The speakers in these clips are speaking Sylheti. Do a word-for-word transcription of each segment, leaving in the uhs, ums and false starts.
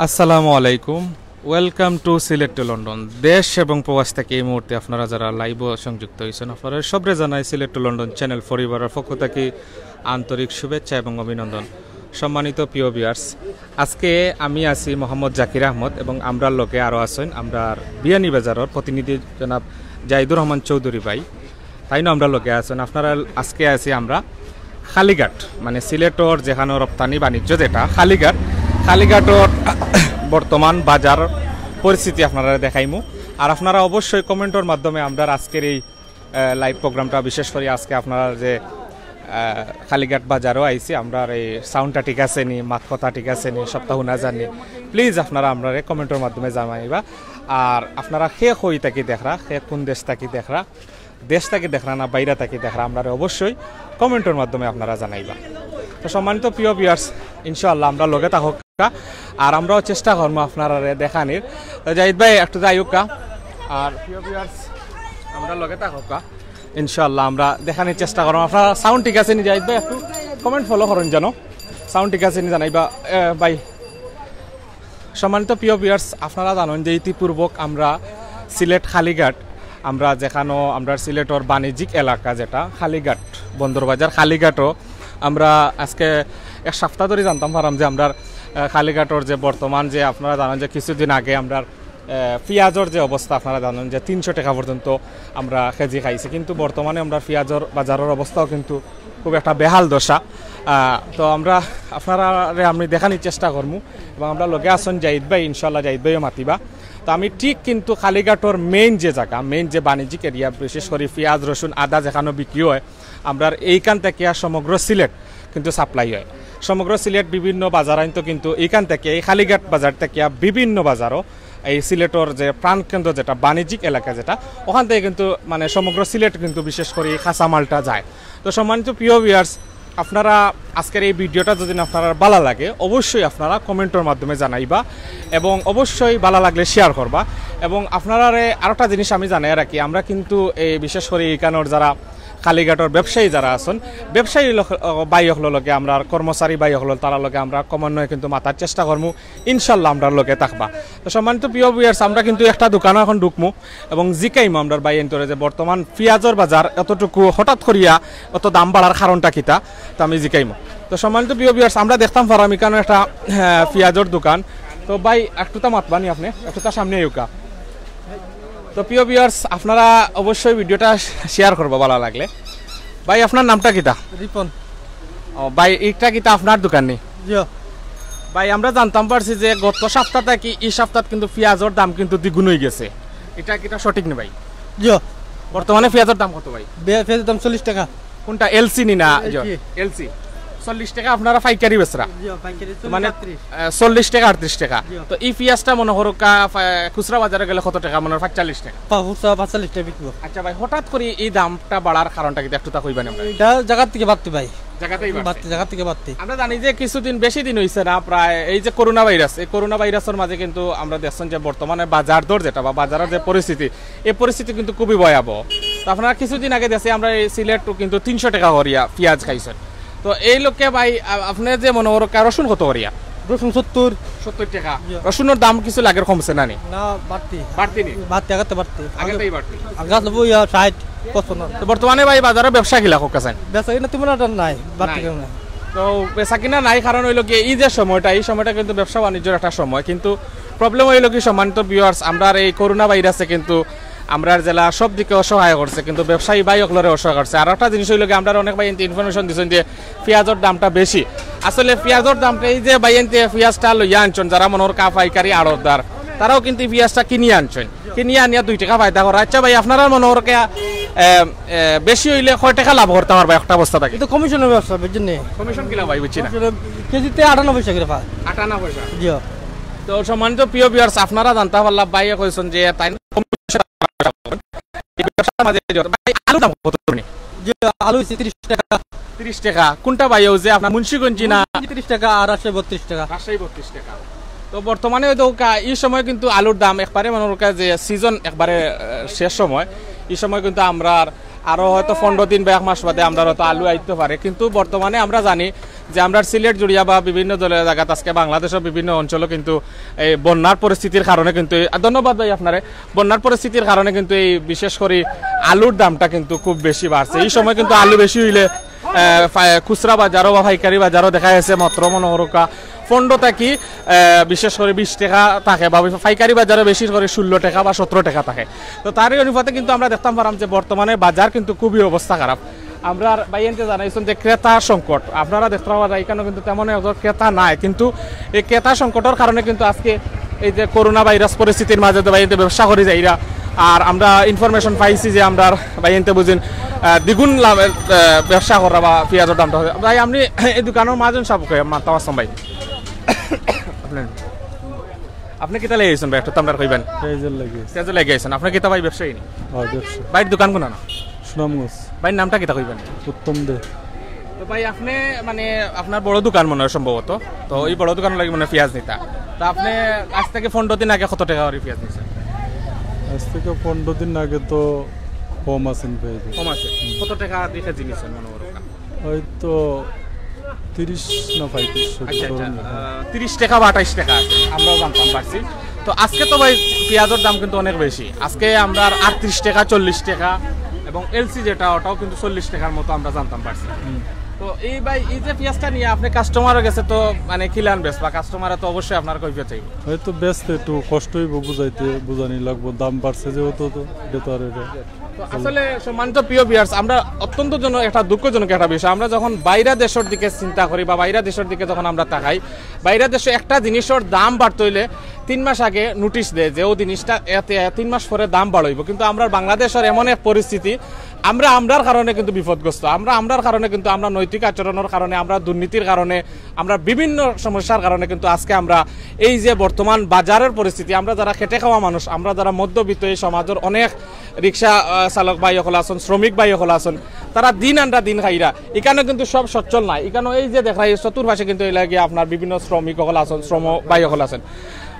আসসালামু আলাইকুম। Welcome to Sylhet to London. দেশ এবং প্রবাস থাকি এই মুহূর্তে আপনারা যারা লাইভো সংযুক্ত হইছেন, আপনারা সবরে জানাই সিলেট টু লন্ডন চ্যানেল পরিবারের পক্ষ থাকি আন্তরিক শুভেচ্ছা এবং অভিনন্দন। সম্মানিত প্রিয় ভিউয়ার্স, আজকে আমি আছি মোহাম্মদ জাকির আহমদ এবং আমরার লগে আরও আছেন আমরার বিয়ানীবাজারের প্রতিনিধি জনাব জাহিদুর রহমান চৌধুরী ভাই। তাইন আমরার লগে আছেন। আপনারা, আজকে আছি আমরা কালীঘাট, মানে সিলেটর যেখানো রপ্তানি বাণিজ্য যেটা কালীঘাট, কালীঘাটর বর্তমান বাজার পরিস্থিতি আপনারা দেখাইমু। আর আপনারা অবশ্যই কমেন্টর মাধ্যমে আমরার আজকের এই, আহ, লাইভ প্রোগ্রামটা, বিশেষ করে আজকে আপনারা যে, আহ, কালীঘাট বাজারও আইছি, আমরার এই সাউন্ডটা ঠিক আছে নি, মাত কথা ঠিক আছে নি, সবটা হুনা যার নি, প্লিজ আপনারা আমরারে কমেন্টর মাধ্যমে জানাইবা। আর আপনারা কে কই থাকি দেখরা, কে কোন দেশ থাকি দেখরা, দেশ থাকি দেখরা না বাইরে থাকি দেখরা, আমরারে অবশ্যই কমেন্টর মাধ্যমে আপনারা জানাইবা। তো সম্মানিত প্রিয় ভিউয়ার্স, ইনশাআল্লাহ আমরা লগে থাকউক্কা, আর আমরাও চেষ্টা করমু আপনারারে দেখানির। তো জাহিদ ভাই একটু যাইউক্কা, আর প্রিয় ভিউয়ার্স আমরা লগে থাকউক্কা, ইনশাআল্লাহ আমরা দেখানির চেষ্টা করমু। আপনারা সাউন্ড ঠিক আছে নি জাহিদ ভাই? একটু কমেন্ট ফলো করইন যেন, সাউন্ড ঠিক আছে নি জানাইবা। এ, ভাই, সম্মানিত প্রিয় ভিউয়ার্স, আপনারা জানেন যে ইতিপূর্বক আমরা সিলেট কালীঘাট, আমরা যেখানো আমরা সিলেটর বাণিজ্যিক এলাকা যেটা কালীঘাট, বন্দরবাজার কালীঘাটও আমরা আজকে এক সপ্তাহ ধরি জানতাম পারাম যে আমরার, আহ, কালীঘাটর যে বর্তমান যে আপনারা জানেন যে কিছুদিন আগে আমরার, আহ, পিঁয়াজর যে অবস্থা আপনারা জানেন যে তিনশো টাকা পর্যন্ত আমরা কেজি খাইছি, কিন্তু বর্তমানে আমরা পিঁয়াজর বাজারর অবস্থাও কিন্তু খুব একটা বেহাল দশা। আহ, তো আমরা আপনারারে আমি দেখানির চেষ্টা করমু এবং আমরা লগে আছেন জাহিদ ভাই, ইনশাআল্লাহ জাহিদ ভাইও মাতিবা। তো আমি ঠিক কিন্তু কালীঘাটর মেইন যে জাগা, মেইন যে বাণিজ্যিক এরিয়া, বিশেষ করে পিঁয়াজ, রসুন, আদা যেখানো বিক্রি হয়, আমরার এইখান থাকি আর সমগ্র সিলেট কিন্তু সাপ্লাই হয়। সমগ্র সিলেট বিভিন্ন বাজারাইন্ত কিন্তু এইখান থাকি, এই কালীঘাট বাজার থাকি বিভিন্ন বাজারও এই সিলেটর যে প্রাণকেন্দ্র যেটা, বাণিজ্যিক এলাকা যেটা, ওখান থাকি কিন্তু মানে সমগ্র সিলেট কিন্তু বিশেষ করে এই কাঁচামালটা যায়। তো সম্মানিত প্রিয় ভিউয়ার্স, আপনারা আজকের এই ভিডিওটা যদি আপনারার ভালা লাগে, অবশ্যই আপনারা কমেন্টর মাধ্যমে জানাইবা এবং অবশ্যই ভালা লাগলে শেয়ার করবা। এবং আপনারারে আরোটা জিনিস আমি জানাই রাখি, আমরা কিন্তু এই বিশেষ করে এইখানোর যারা কালীঘাটর ব্যবসায়ী যারা আছেন, ব্যবসায়ী লোক, ভাই অকলর লগে, আমরার কর্মচারী ভাই অকল, তারার লগে আমরা ক্রমান্বয়ে কিন্তু মাতার চেষ্টা করমু। ইনশাআল্লাহ আমরার লগে থাকবা। তো সম্মানিত প্রিয় ভিউয়ার্স, আমরা কিন্তু একটা দোকানো এখন ঢুকমু এবং জিকাইমু আমরার ভাইয়াইন্তরে যে বর্তমান পিঁয়াজর বাজার এতটুকু হঠাৎ করিয়া অত দাম বাড়ার কারণটা কিতা, তো আমি জিকাইমু। তো সম্মানিত প্রিয় ভিউয়ার্স, আমরা দেখতাম পারাম এখানো একটা, আহ, পিঁয়াজর দোকান। তো ভাই, একটুতা মাতবানি আপনে, একটুতা সামনে আইউক্কা। তো প্রিয় ভিউয়ার্স, আপনারা অবশ্যই ভিডিওটা শেয়ার করবা ভালা লাগলে। ভাই, আপনার নামটা কিতা? রিপন। ও ভাই, ইটা কিতা আপনার দোকান নি? জি। ভাই, আমরা জানতাম পারছি যে গত সপ্তাহ থাকি ই সপ্তাহ কিন্তু পিঁয়াজর দাম কিন্তু দ্বিগুণ হয়ে গেছে, ইটা কিতা সঠিক নি ভাই? জি। বর্তমানে পিঁয়াজর দাম কত ভাই? বে-, পিঁয়াজর দাম চল্লিশ টাকা। কোনটা, এলসি নি না? এলসি। এলসি। চল্লিশ টাকা আপনারা পাইকারি বেচরা? জি, পাইকারি মানে, চল্লিশ, আটত্রিশ। আহ, চল্লিশ টাকা, আটত্রিশ টাকা। জি। তো এই পিঁয়াজটা মনে করো কা-, পা-, খুচরা বাজারে গেলে কত টাকা? মনে হয় পাঁচচল্লিশ টাকা। পা-, খুচরা পাঁচচল্লিশ টাকা বিকবো। আচ্ছা ভাই, হঠাৎ করে এই দামটা বাড়ার কারণটা কিতা, একটুতা কইবা নি ভাই? ইটা জাগার থাকি বাড়তি ভাই। জাগাতেই বাড়ছে। বাড়তি, জাগার থাকি বাড়তি। আমরা জানি যে কিছুদিন, বেশি দিন হইছে না, প্রায় এই যে করোনা ভাইরাস, এই করোনা ভাইরাসর মাঝে কিন্তু আমরা দেখছেন যে বর্তমানে বাজার দর যেটা বা বাজারের যে পরিস্থিতি, এই পরিস্থিতি কিন্তু খুবই ভয়াবহ। তো আপনারা কিছুদিন আগে দেখছি আমরা এই সিলেটও কিন্তু তিনশো টাকা করিয়া পিঁয়াজ খাইছেন। তো এই লোকে ভাই, আ-, আপনি যে মনে করো কা-, রসুন কত করিয়া? রসুন সত্তর। সত্তর টাকা। জি। রসুনের দাম কিছু লাগের কমছে না নি? না, বাড়তি। বাড়তি নি? বাড়তি, আগাতে বাড়তি। আগাতেই বাড়তি। আগাত লবো ইয়া ষাট, পঁচপান্ন। তো বর্তমানে ভাই বাজারে ব্যবসা কিলা কউক্কা চাইন? বেচা কিনা তেমন একটা নাই, বাড়তি নাই। কেমন নাই। তো বেচা কিনা নাই, কারণ হইলো কি, এই যে সময়টা, এই সময়টা কিন্তু ব্যবসা বাণিজ্যর একটা সময়, কিন্তু প্রবলেম হইলো কি, সম্মানিত ভিউয়ার্স, আমরার এই করোনা ভাইরাসে কিন্তু আমরার জেলা সব দিকে অসহায় করছে, কিন্তু ব্যবসায়ী ভাই অকলরে অসহায় করছে। আর একটা জিনিস হইলো কি, আমরার অনেক ভাইয়াইন্তে ইনফরমেশন দিছেন যে পিঁয়াজর দামটা বেশি। আসলে পিঁয়াজর দামটা, এই যে ভাইয়াইন্তে পিঁয়াজটা লইয়া আনছেন, যারা মনে করো কা পাইকারি আড়তদার, তারাও কিন্তু এই পিঁয়াজটা কিনিয়া আনছেন, কিনিয়া আনিয়া দুই টাকা ফায়দা করা। আচ্ছা ভাই, আপনারা মনে করো কা, এ, এ, বেশি হইলে কয় টাকা লাভ করতা পারবা একটা বস্তা থাকি? এটা কমিশনের ব্যবসা, বুঝছেন নি? কমিশন কিলা ভাই, বুঝছি না। কমিশনের কেজিতে আটানব্বই টাকা করে পায়। আটানব্বই টাকা। জি। তো সম্মানিত প্রিয় ভিউয়ার্স, আপনারা জানতা পারলা, ভাইয়ে কইছেন যে তাইন কমিশন, এই ব্যবসার মাঝে জড়িত। ভাই, আলুর দাম কত করে? জি, আলু হইছে তিরিশ টাকা। তিরিশ টাকা। কোনটা ভাই, ওই যে আপনার মুন্সিগঞ্জি না? মুন্সিগঞ্জি তিরিশ টাকা আর রাজশাহী বত্রিশ টাকা। রাজশাহী বত্রিশ টাকা। তো বর্তমানে হয়তো কা-, এই সময় কিন্তু আলুর দাম একবারে মনে করো কা যে সিজন একবারে, আহ, শেষ সময়, এই সময় কিন্তু আমরার আরো হয়তো পনেরো দিন বা এক মাস বাদে আমরা হয়তো আলু আইতে পারে, কিন্তু বর্তমানে আমরা জানি যে আমরা সিলেট জুড়িয়া বা বিভিন্ন জেলা জায়গাত আজকে বাংলাদেশের বিভিন্ন অঞ্চলও কিন্তু এই বন্যার পরিস্থিতির কারণে কিন্তু এই, ধন্যবাদ ভাই আপনারে, বন্যার পরিস্থিতির কারণে কিন্তু এই বিশেষ করে আলুর দামটা কিন্তু খুব বেশি বাড়ছে। এই সময় কিন্তু আলু বেশি হইলে আহ, ফা- খুচরা বাজারও বা পাইকারি বাজারও দেখা গেছে মাত্র মনে করুকা পনেরো থাকি আহ, বিশেষ করে বিশ টাকা থাকে, বা পাইকারি বাজারে বেশি করে ষোলো টাকা বা সতেরো টাকা থাকে। তো তারই অনুপাতে কিন্তু আমরা দেখতাম পারাম যে বর্তমানে বাজার কিন্তু খুবই অবস্থা খারাপ। আমরা ভাইয়াইন্তে জানাইছেন যে ক্রেতা সংকট, আপনারা দেখতে পাওয়া যায় এখানে কিন্তু তেমন একজন ক্রেতা নাই, কিন্তু এই ক্রেতা সংকটের কারণে কিন্তু আজকে এই যে করোনা ভাইরাস পরিস্থিতির মাঝে তো ভাইয়াইন্তে ব্যবসা করি যাইরা। আর আমরা ইনফরমেশন পাইছি যে আমরা ভাইয়াইন্তে বুঝিন আহ, দ্বিগুণ লাভ আহ, ব্যবসা করা বা পিঁয়াজের দামটা হয়। ভাই, আপনি এই দোকানের মাঝে সব মাতাম আসলাম ভাই। আপনি আপনি কিতা লেগে আইছেন ভাই? একটু তো আমরা কইবেন। পিঁয়াজের লাগি। পিঁয়াজের লাগি আইছেন। আপনি কিতা ভাই ব্যবসায়ী নি? হ্যাঁ, ব্যবসা। ভাইর দোকান কোন না? সুনামগঞ্জ। ভাইর নামটা কিতা কইবেন? উত্তম দে। তো ভাই, আপনি মানে আপনার বড় দোকান মনে হয় সম্ভবত, তো এই বড় দোকান লাগি মানে পিঁয়াজ নিতা। তো আপনি আজ থেকে পনেরো দিন আগে কত টাকা করে পিঁয়াজ নিছেন? আজ থেকে পনেরো দিন আগে তো কম আছেন পেঁয়াজ। কম আছে? কত টাকা দিয়ে কেজি নিছেন মনে করুন? হয়তো তিরিশ না পঁয়ত্রিশ, আচ্ছা, আচ্ছা, আহ, তিরিশ টাকা বা আঠাইশ টাকা আছে, আমরাও জানতাম পারছি। তো আজকে তো ভাই পিঁয়াজের দাম কিন্তু অনেক বেশি, আজকে আমরা আটত্রিশ টাকা, চল্লিশ টাকা এবং এলসি যেটা, ওটাও কিন্তু চল্লিশ টাকার মতো আমরা জানতাম পারছি। তো এই ভাই, এই যে পিঁয়াজটা নিয়ে আপনি কাস্টমারের গেছে তো মানে কিলান বেশ বা কাস্টমারে তো অবশ্যই আপনার কৈফিয়ত চাইব। হয়তো বেচতে একটু কষ্ট হইব বুঝাইতে, বুঝানি লাগবো, দাম বাড়ছে যেহেতু, তো এটা তো আর এটা। তো আসলে সম্মানিত প্রিয় ভিউয়ার্স, আমরা অত্যন্ত জন একটা দুঃখজনক একটা বিষয়, আমরা যখন বাইরা দেশের দিকে চিন্তা করি বা বাইরা দেশের দিকে যখন আমরা তাকাই, বাইরা দেশে একটা জিনিসের দাম বাড়তে হইলে তিন মাস আগে নোটিশ দেয় যে ও জিনিসটা এতে তিন মাস পরে দাম বাড়াইব, কিন্তু আমরা বাংলাদেশের এমন এক পরিস্থিতি, আমরা আমরার কারণে কিন্তু বিপদগ্রস্ত, আমরা আমরার কারণে কিন্তু আমরা নৈতিক আচরণের কারণে, আমরা দুর্নীতির কারণে, আমরা বিভিন্ন সমস্যার কারণে কিন্তু আজকে আমরা এই যে বর্তমান বাজারের পরিস্থিতি, আমরা যারা খেটে খাওয়া মানুষ, আমরা যারা মধ্যবিত্ত, এই সমাজের অনেক রিক্সা আহ, চালক ভাই অকল আছেন, শ্রমিক ভাই অকল আছেন, তারা দিন আনরা দিন খাইরা। এখানে কিন্তু সব সচ্ছল নাই। এখানে এই যে দেখা যায় চতুর্পাশে কিন্তু এই লাগে আপনার বিভিন্ন শ্রমিক অকল আছেন, শ্রম ভাই অকল আছেন।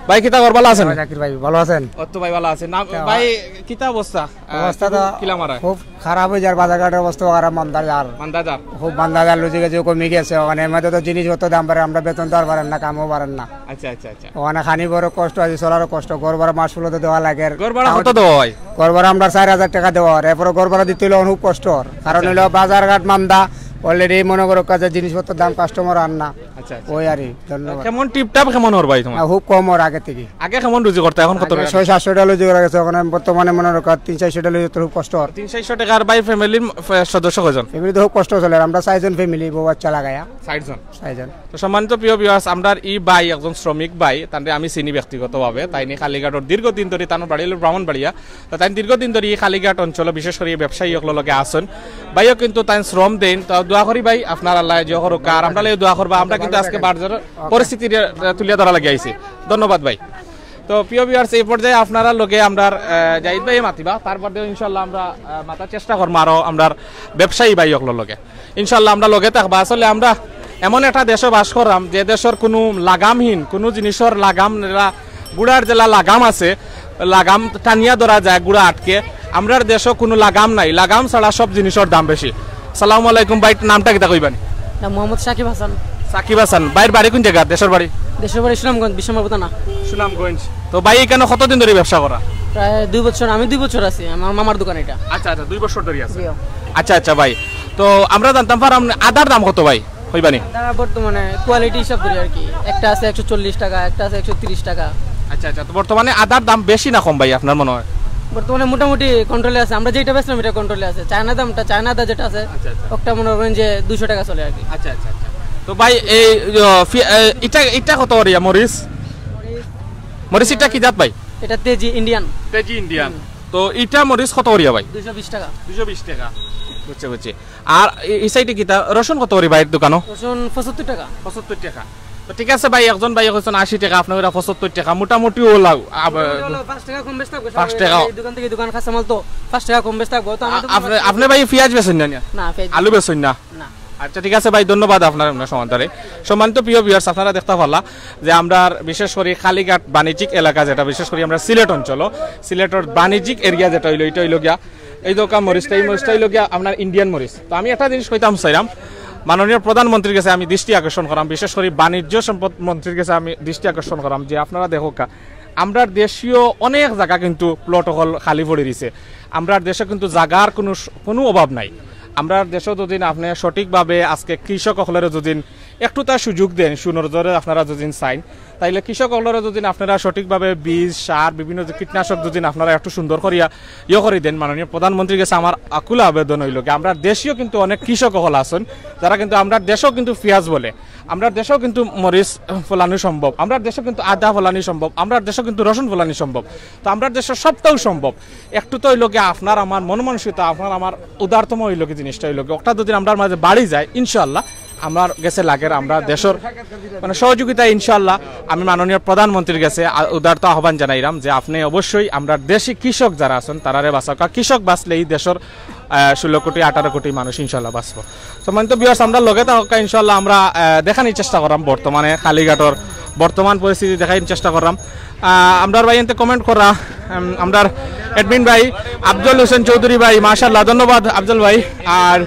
ভাই কিতা খবর, ভালো আছেন? জাকির ভাই ভালো আছেন? অত ভাই ভালো আছেন না? ভাই, কিতা অবস্থা? আহ, অবস্থা তো কিলা মারা? খুব খারাপ হয়ে যার, বাজারঘাটের অবস্থা খারাপ, মান্দা যার। মান্দা যার? খুব মান্দা যার, লুচি গেছে, কমে গেছে। ওখানে এর মধ্যে তো জিনিসপত্র দাম বাড়ে, আমরা বেতন তো আর বাড়েন না, কামও বাড়েন না। আচ্ছা, আচ্ছা, আচ্ছা। ওখানে খানি বড় কষ্ট আছে, চলারও কষ্ট, ঘর ভাড়া মাস ষোলোতে দেওয়া লাগে। ঘর ভাড়া কত দেওয়া হয়? ঘর ভাড়া আমরা চার হাজার টাকা দেওয়া হয়, এরপরে ঘর ভাড়া দিতে হইলে অনেক কষ্ট হয়। কারণ হইলো বাজারঘাট মান্দা, অলরেডি মনে করো কাজে জিনিসপত্রের দাম, কাস্টমার আর না। আচ্ছা, আচ্ছা। ওই আর কি, ধন্যবাদ। কেমন টিপটাপ কেমন ওর ভাই তোমার? না, খুব কম ওর আগে থেকে। আগে কেমন রুজি করতে, এখন কত আগে টাকা? ছয় সাতশো টাকা রুজি করা গেছে, ওখানে বর্তমানে মনে করো তিন চারশো টাকা রুজি করতে খুব কষ্ট হয়। তিন চারশো টাকার ভাই ফ্যামিলির সদস্য কয়জন? ফ্যামিলি তো খুব কষ্ট চলে, আমরা চারজন ফ্যামিলি, বউ বাচ্চা লাগাইয়া। চারজন। চারজন। তো সম্মানিত প্রিয় ভিউয়ার্স, আমরার ই ভাই একজন শ্রমিক ভাই, তানরে আমি চিনি ব্যক্তিগতভাবে, তাই নি কালীঘাটর দীর্ঘদিন ধরে তানোর বাড়ি হলো ব্রাহ্মণবাড়িয়া। তো তাই দীর্ঘদিন ধরে এই কালীঘাট অঞ্চলে বিশেষ করে এই ব্যবসায়ী অকল লগে আছেন। ভাইও কিন্তু তাই শ্রম দেন, তো দোয়া করি ভাই আপনার আল্লাহ যে করুক, আর আমরা লগে দোয়া করবা। আমরা কিন্তু আজকে বাজার পরিস্থিতি তুলিয়া ধরা লাগে আইছি। ধন্যবাদ ভাই। তো প্রিয় ভিউয়ার্স, এই পর্যায়ে আপনারা লগে আমরা আহ, জাহিদ ভাই মাতিবা, তারপর দিয়ে ইনশাল্লাহ আমরা আহ, মাতার চেষ্টা করবো আরো আমরার ব্যবসায়ী ভাই অকল লগে। ইনশাল্লাহ আমরা লগে থাকবা। আসলে আমরা এমন একটা দেশে বাস করাম যে দেশের কোনো লাগামহীন, কোনো জিনিসের লাগাম নেরা, গুড়ার জেলা লাগাম আছে, লাগাম টানিয়া ধরা যায়, গুড়া আটকে। আমরার দেশে কোনো লাগাম নাই, লাগাম ছাড়া সব জিনিসের দাম বেশি। সালামু আলাইকুম ভাই, নামটা কিতা কইবানি? না, মোহাম্মদ সাকিব হাসান। সাকিব হাসান ভাইর বাড়ি কোন জায়গা? দেশের বাড়ি? দেশের বাড়ি সুনামগঞ্জ, বিশ্বম্ভর থানা। সুনামগঞ্জ। তো ভাই এখানে কতদিন ধরে ব্যবসা করা? প্রায় দুই বছর। আমি দুই বছর আছি, আমার মামার দোকান এটা। আচ্ছা, আচ্ছা, দুই বছর ধরে আছে। জি। আচ্ছা, আচ্ছা ভাই, তো আমরা জানতাম পারাম আদার দাম কত ভাই? কইবানি? আদা বর্তমানে কোয়ালিটি হিসাব করি আর কি, একটা আছে একশো চল্লিশ টাকা, একটা আছে একশো তিরিশ টাকা। আচ্ছা, আচ্ছা, তো বর্তমানে আদার দাম বেশি না কম ভাই আপনার মনে হয়? বর্তমানে মোটামুটি কন্ট্রোলে আছে, আমরা যেটা বেচলাম এটা কন্ট্রোলে আছে। চায়না দামটা, চায়না আদা যেটা আছে, আচ্ছা, আচ্ছা। ওটা মনে করেন যে দুশো টাকা চলে আর কি। আচ্ছা, আচ্ছা, আচ্ছা। তো ভাই এই আহ, ফি- আহ, এটা এটা কত করিয়া মরিচ? মরিচ এটা কি জাত ভাই? এটা তেজি ইন্ডিয়ান। তেজি ইন্ডিয়ান। তো এটা মরিচ কত করিয়া ভাই? দুশো বিশ টাকা। দুশো বিশ টাকা। বুঝছি, বুঝছি। আর এ- এই সাইডে কিতা রসুন কত করি ভাইর দোকানো? রসুন পঁচাত্তর টাকা। পঁচাত্তর টাকা। তো ঠিক আছে ভাই, একজন ভাই কইছেন আশি টাকা, আপনি ওরা পঁচাত্তর টাকা, মোটামুটি ও লাউ। আব- হলো পাঁচ টাকা কম বেশ থাকবে। পাঁচ টাকা। এই দোকান থেকে দোকান কাঁচামাল তো পাঁচ টাকা কম বেশ থাকবো। তো আমার আ- দোকান আপনি, আপনি ভাই পিঁয়াজ বেচেন না নিয়া? না, পিঁয়াজ আলু বেচেন না? না। আচ্ছা, ঠিক আছে ভাই, ধন্যবাদ আপনার, আপনার সমান্তরে। সম্মানিত প্রিয় ভিউয়ার্স, আপনারা দেখতে পারলা যে আমরা বিশেষ করে কালীঘাট বাণিজ্যিক এলাকা, যেটা বিশেষ করে আমরা সিলেট অঞ্চল, সিলেটের বাণিজ্যিক এরিয়া যেটা হইলো, এটা হইলো গিয়া এই দোকান মরিচটা, এই মরিচটা অইলো গিয়া আপনার ইন্ডিয়ান মরিচ। তো আমি একটা জিনিস কইতাম চাইরাম, মাননীয় প্রধানমন্ত্রীর গেছে আমি দৃষ্টি আকর্ষণ করাম, বিশেষ করি বাণিজ্য সম্পদ মন্ত্রীর গেছে আমি দৃষ্টি আকর্ষণ করাম যে আপনারা দেখউক্কা, আমরার দেশীয় অনেক জাগা কিন্তু প্লট অকল খালি পড়ি রইছে। আমরার দেশো কিন্তু জাগার কুনু স-, কুনু অভাব নাই। আমরার দেশো যদি আপনে সঠিকভাবে আজকে কৃষক অকলরে যদি একটু তার সুযোগ দেন, সুনজরে আপনারা যদি চাইন, তাইলে কৃষক অকলরে যদি আপনারা সঠিকভাবে বীজ, সার, বিভিন্ন যে কীটনাশক যদি আপনারা একটু সুন্দর করিয়া ইয়ে করি দেন, মাননীয় প্রধানমন্ত্রীর গেছে আমার আকুল আবেদন অইলো কি, আমরার দেশীয় কিন্তু অনেক কৃষক অকল আছইন, যারা কিন্তু আমরার দেশো কিন্তু পিয়াজ বলে, আমরার দেশো কিন্তু মরিচ ফলানি সম্ভব, আমরার দেশো কিন্তু আদা ফলানি সম্ভব, আমরার দেশো কিন্তু রসুন ফলানি সম্ভব। তো আমরার দেশো সবটাউ সম্ভব। একটু তো অইলো কি আপনার আমার মন মানসিকতা, আপনার আমার উদারতম অইলো কি জিনিসটা অইলো কি, ওটা যদি আমরার মাঝে বাড়ি যায়, ইনশাআল্লাহ আমরার গেছে লাগের আমরা দেশর মানে সহযোগিতা ইনশাআল্লাহ। আমি মাননীয় প্রধানমন্ত্রীর গেছে আ-, উদারত আহ্বান জানাইরাম যে আপনে অবশ্যই আমরার দেশি কৃষক যারা আছইন তারারে বাঁচাউক্কা, কৃষক বাঁচলে এই দেশর আহ, ষোলো কোটি আঠারো কোটি মানুষ ইনশাআল্লাহ বাঁচবো। সম্মানিত ভিউয়ার্স, আমরার লগে থাকউক্কা, ইনশাআল্লাহ আমরা আহ, দেখানির চেষ্টা করাম বর্তমানে কালীঘাটর বর্তমান পরিস্থিতি দেখানির চেষ্টা করাম। আহ, আমরার ভাইয়াইন্তে কমেন্ট করা, উম, আমরার অ্যাডমিন ভাই আফজল হোসেন চৌধুরী ভাই, মাশাআল্লাহ, ধন্যবাদ আফজল ভাই। আর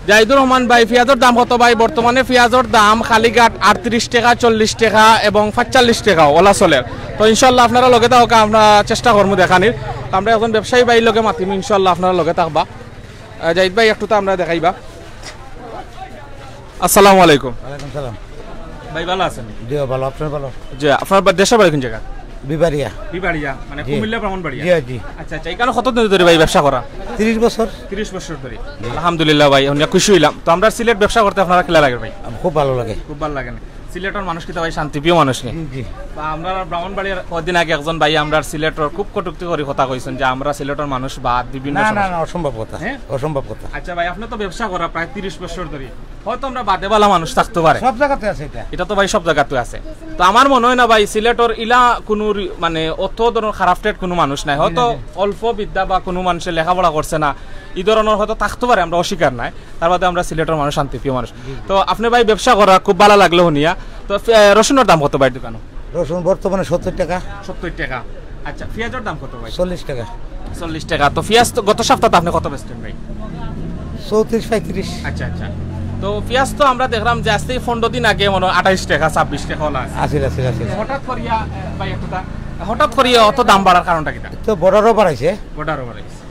জাহিদুর রহমান ভাই, পিয়াজর দাম কত ভাই? বর্তমানে পিয়াজর দাম কালীঘাট আটত্রিশ টেকা, চল্লিশ টেকা এবং পাঁচচল্লিশ টেকা ওলা চলের। তো ইনশাআল্লাহ আপনারা লগে থাকউক্কা, আমরা চেষ্টা করমু দেখানির। তো আমরা একজন ব্যবসায়ী ভাইর লগে মাতিমু, ইনশাআল্লাহ আপনারা লগে থাকবা। আহ, জাহিদ ভাই একটু তো আমরা দেখাইবা। আসসালামু আলাইকুম। ওয়ালাইকুম সালাম। ভাই ভালা আছইন? জি, ভালা, আপনে ভালা? জি, আপনার বা-, দেশর বাড়ি কুন জাগা? বিবাড়িয়া। বিবাড়িয়া, মানে জি। কুমিল্লা ব্রাহ্মণবাড়িয়া? জি, জি। আচ্ছা, আচ্ছা, ইখানো কতদিন ধরি ভাই ব্যবসা করা? তিরিশ বছর। তিরিশ বছর ধরি। জি। আলহামদুলিল্লাহ ভাই, হুনিয়া খুশি অইলাম। তো আমরার সিলেট ব্যবসা করতে আপনারার কিলা লাগের ভাই? আম, খুব ভালা লাগে। খুব ভালা লাগে না? সিলেটর মানুষ কিতা ভাই শান্তিপ্রিয় মানুষ নি? জি, জি। বা আমরার ব্রাহ্মণবাড়িয়ার কয়দিন আগে একজন ভাই আমরার সিলেটর খুব কটূক্তি করি কথা কইছইন যে আমরা সিলেটর মানুষ বাদ বিভিন্ন না, না, সমস্যা। না, অসম্ভব কথা। হ্যাঁ? অসম্ভব কথা। আচ্ছা ভাই, আপনে তো ব্যবসা করা প্রায় তিরিশ বছর ধরি, হয়তো আমরা বাদে ভালা মানুষ থাকতো পারে। সব জাগাতে আছে ইটা। ইটা তো ভাই সব জাগাতে আছে। তো আমার মনে অয় না ভাই সিলেটর ইলা কুনু রি-, মানে অত ধরনর corrupted কুনু মানুষ নাই। হয়তো জি, জি। অল্প বিদ্যা বা কুনু মানষে লেখাপড়া করছে না, ই ধরনর হয়তো থাকতো পারে, আমরা অস্বীকার নাই। তার বাদে আমরা সিলেটর মানুষ শান্তিপ্রিয় মানুষ। জি। তো আপনে ভাই ব্যবসা করা খুব ভালা লাগলো হুনিয়া। তো ফি-, আহ, রসুনর দাম কত ভাই দোকানো? রসুন বর্তমানে সত্তর টাকা। সত্তর টাকা। আচ্ছা, পিয়াজর দাম কত ভাই? চল্লিশ টাকা। চল্লিশ টাকা। তো পিয়াজ তো গত সপ্তাহে আপনে কত বেচছইন ভাই? চৌত্রিশ, পঁয়ত্রিশ। আচ্ছা, আচ্ছা। তো পিয়াজ তো আমরা দেখলাম যে আইজ থাকি পনরো দিন আগে মনে অয় আঠাইশ টাকা, ছাব্বিশ টাকা ওলা আছিল। আছিল, আছিল, আছিল। হঠাৎ করিয়া, আহ, ভাই একটু তা-, হঠাৎ করিয়া অত দাম বাড়ার কারণটা কিতা? তো বর্ডারও বাড়াইছে। বর্ডারও বাড়াইছে।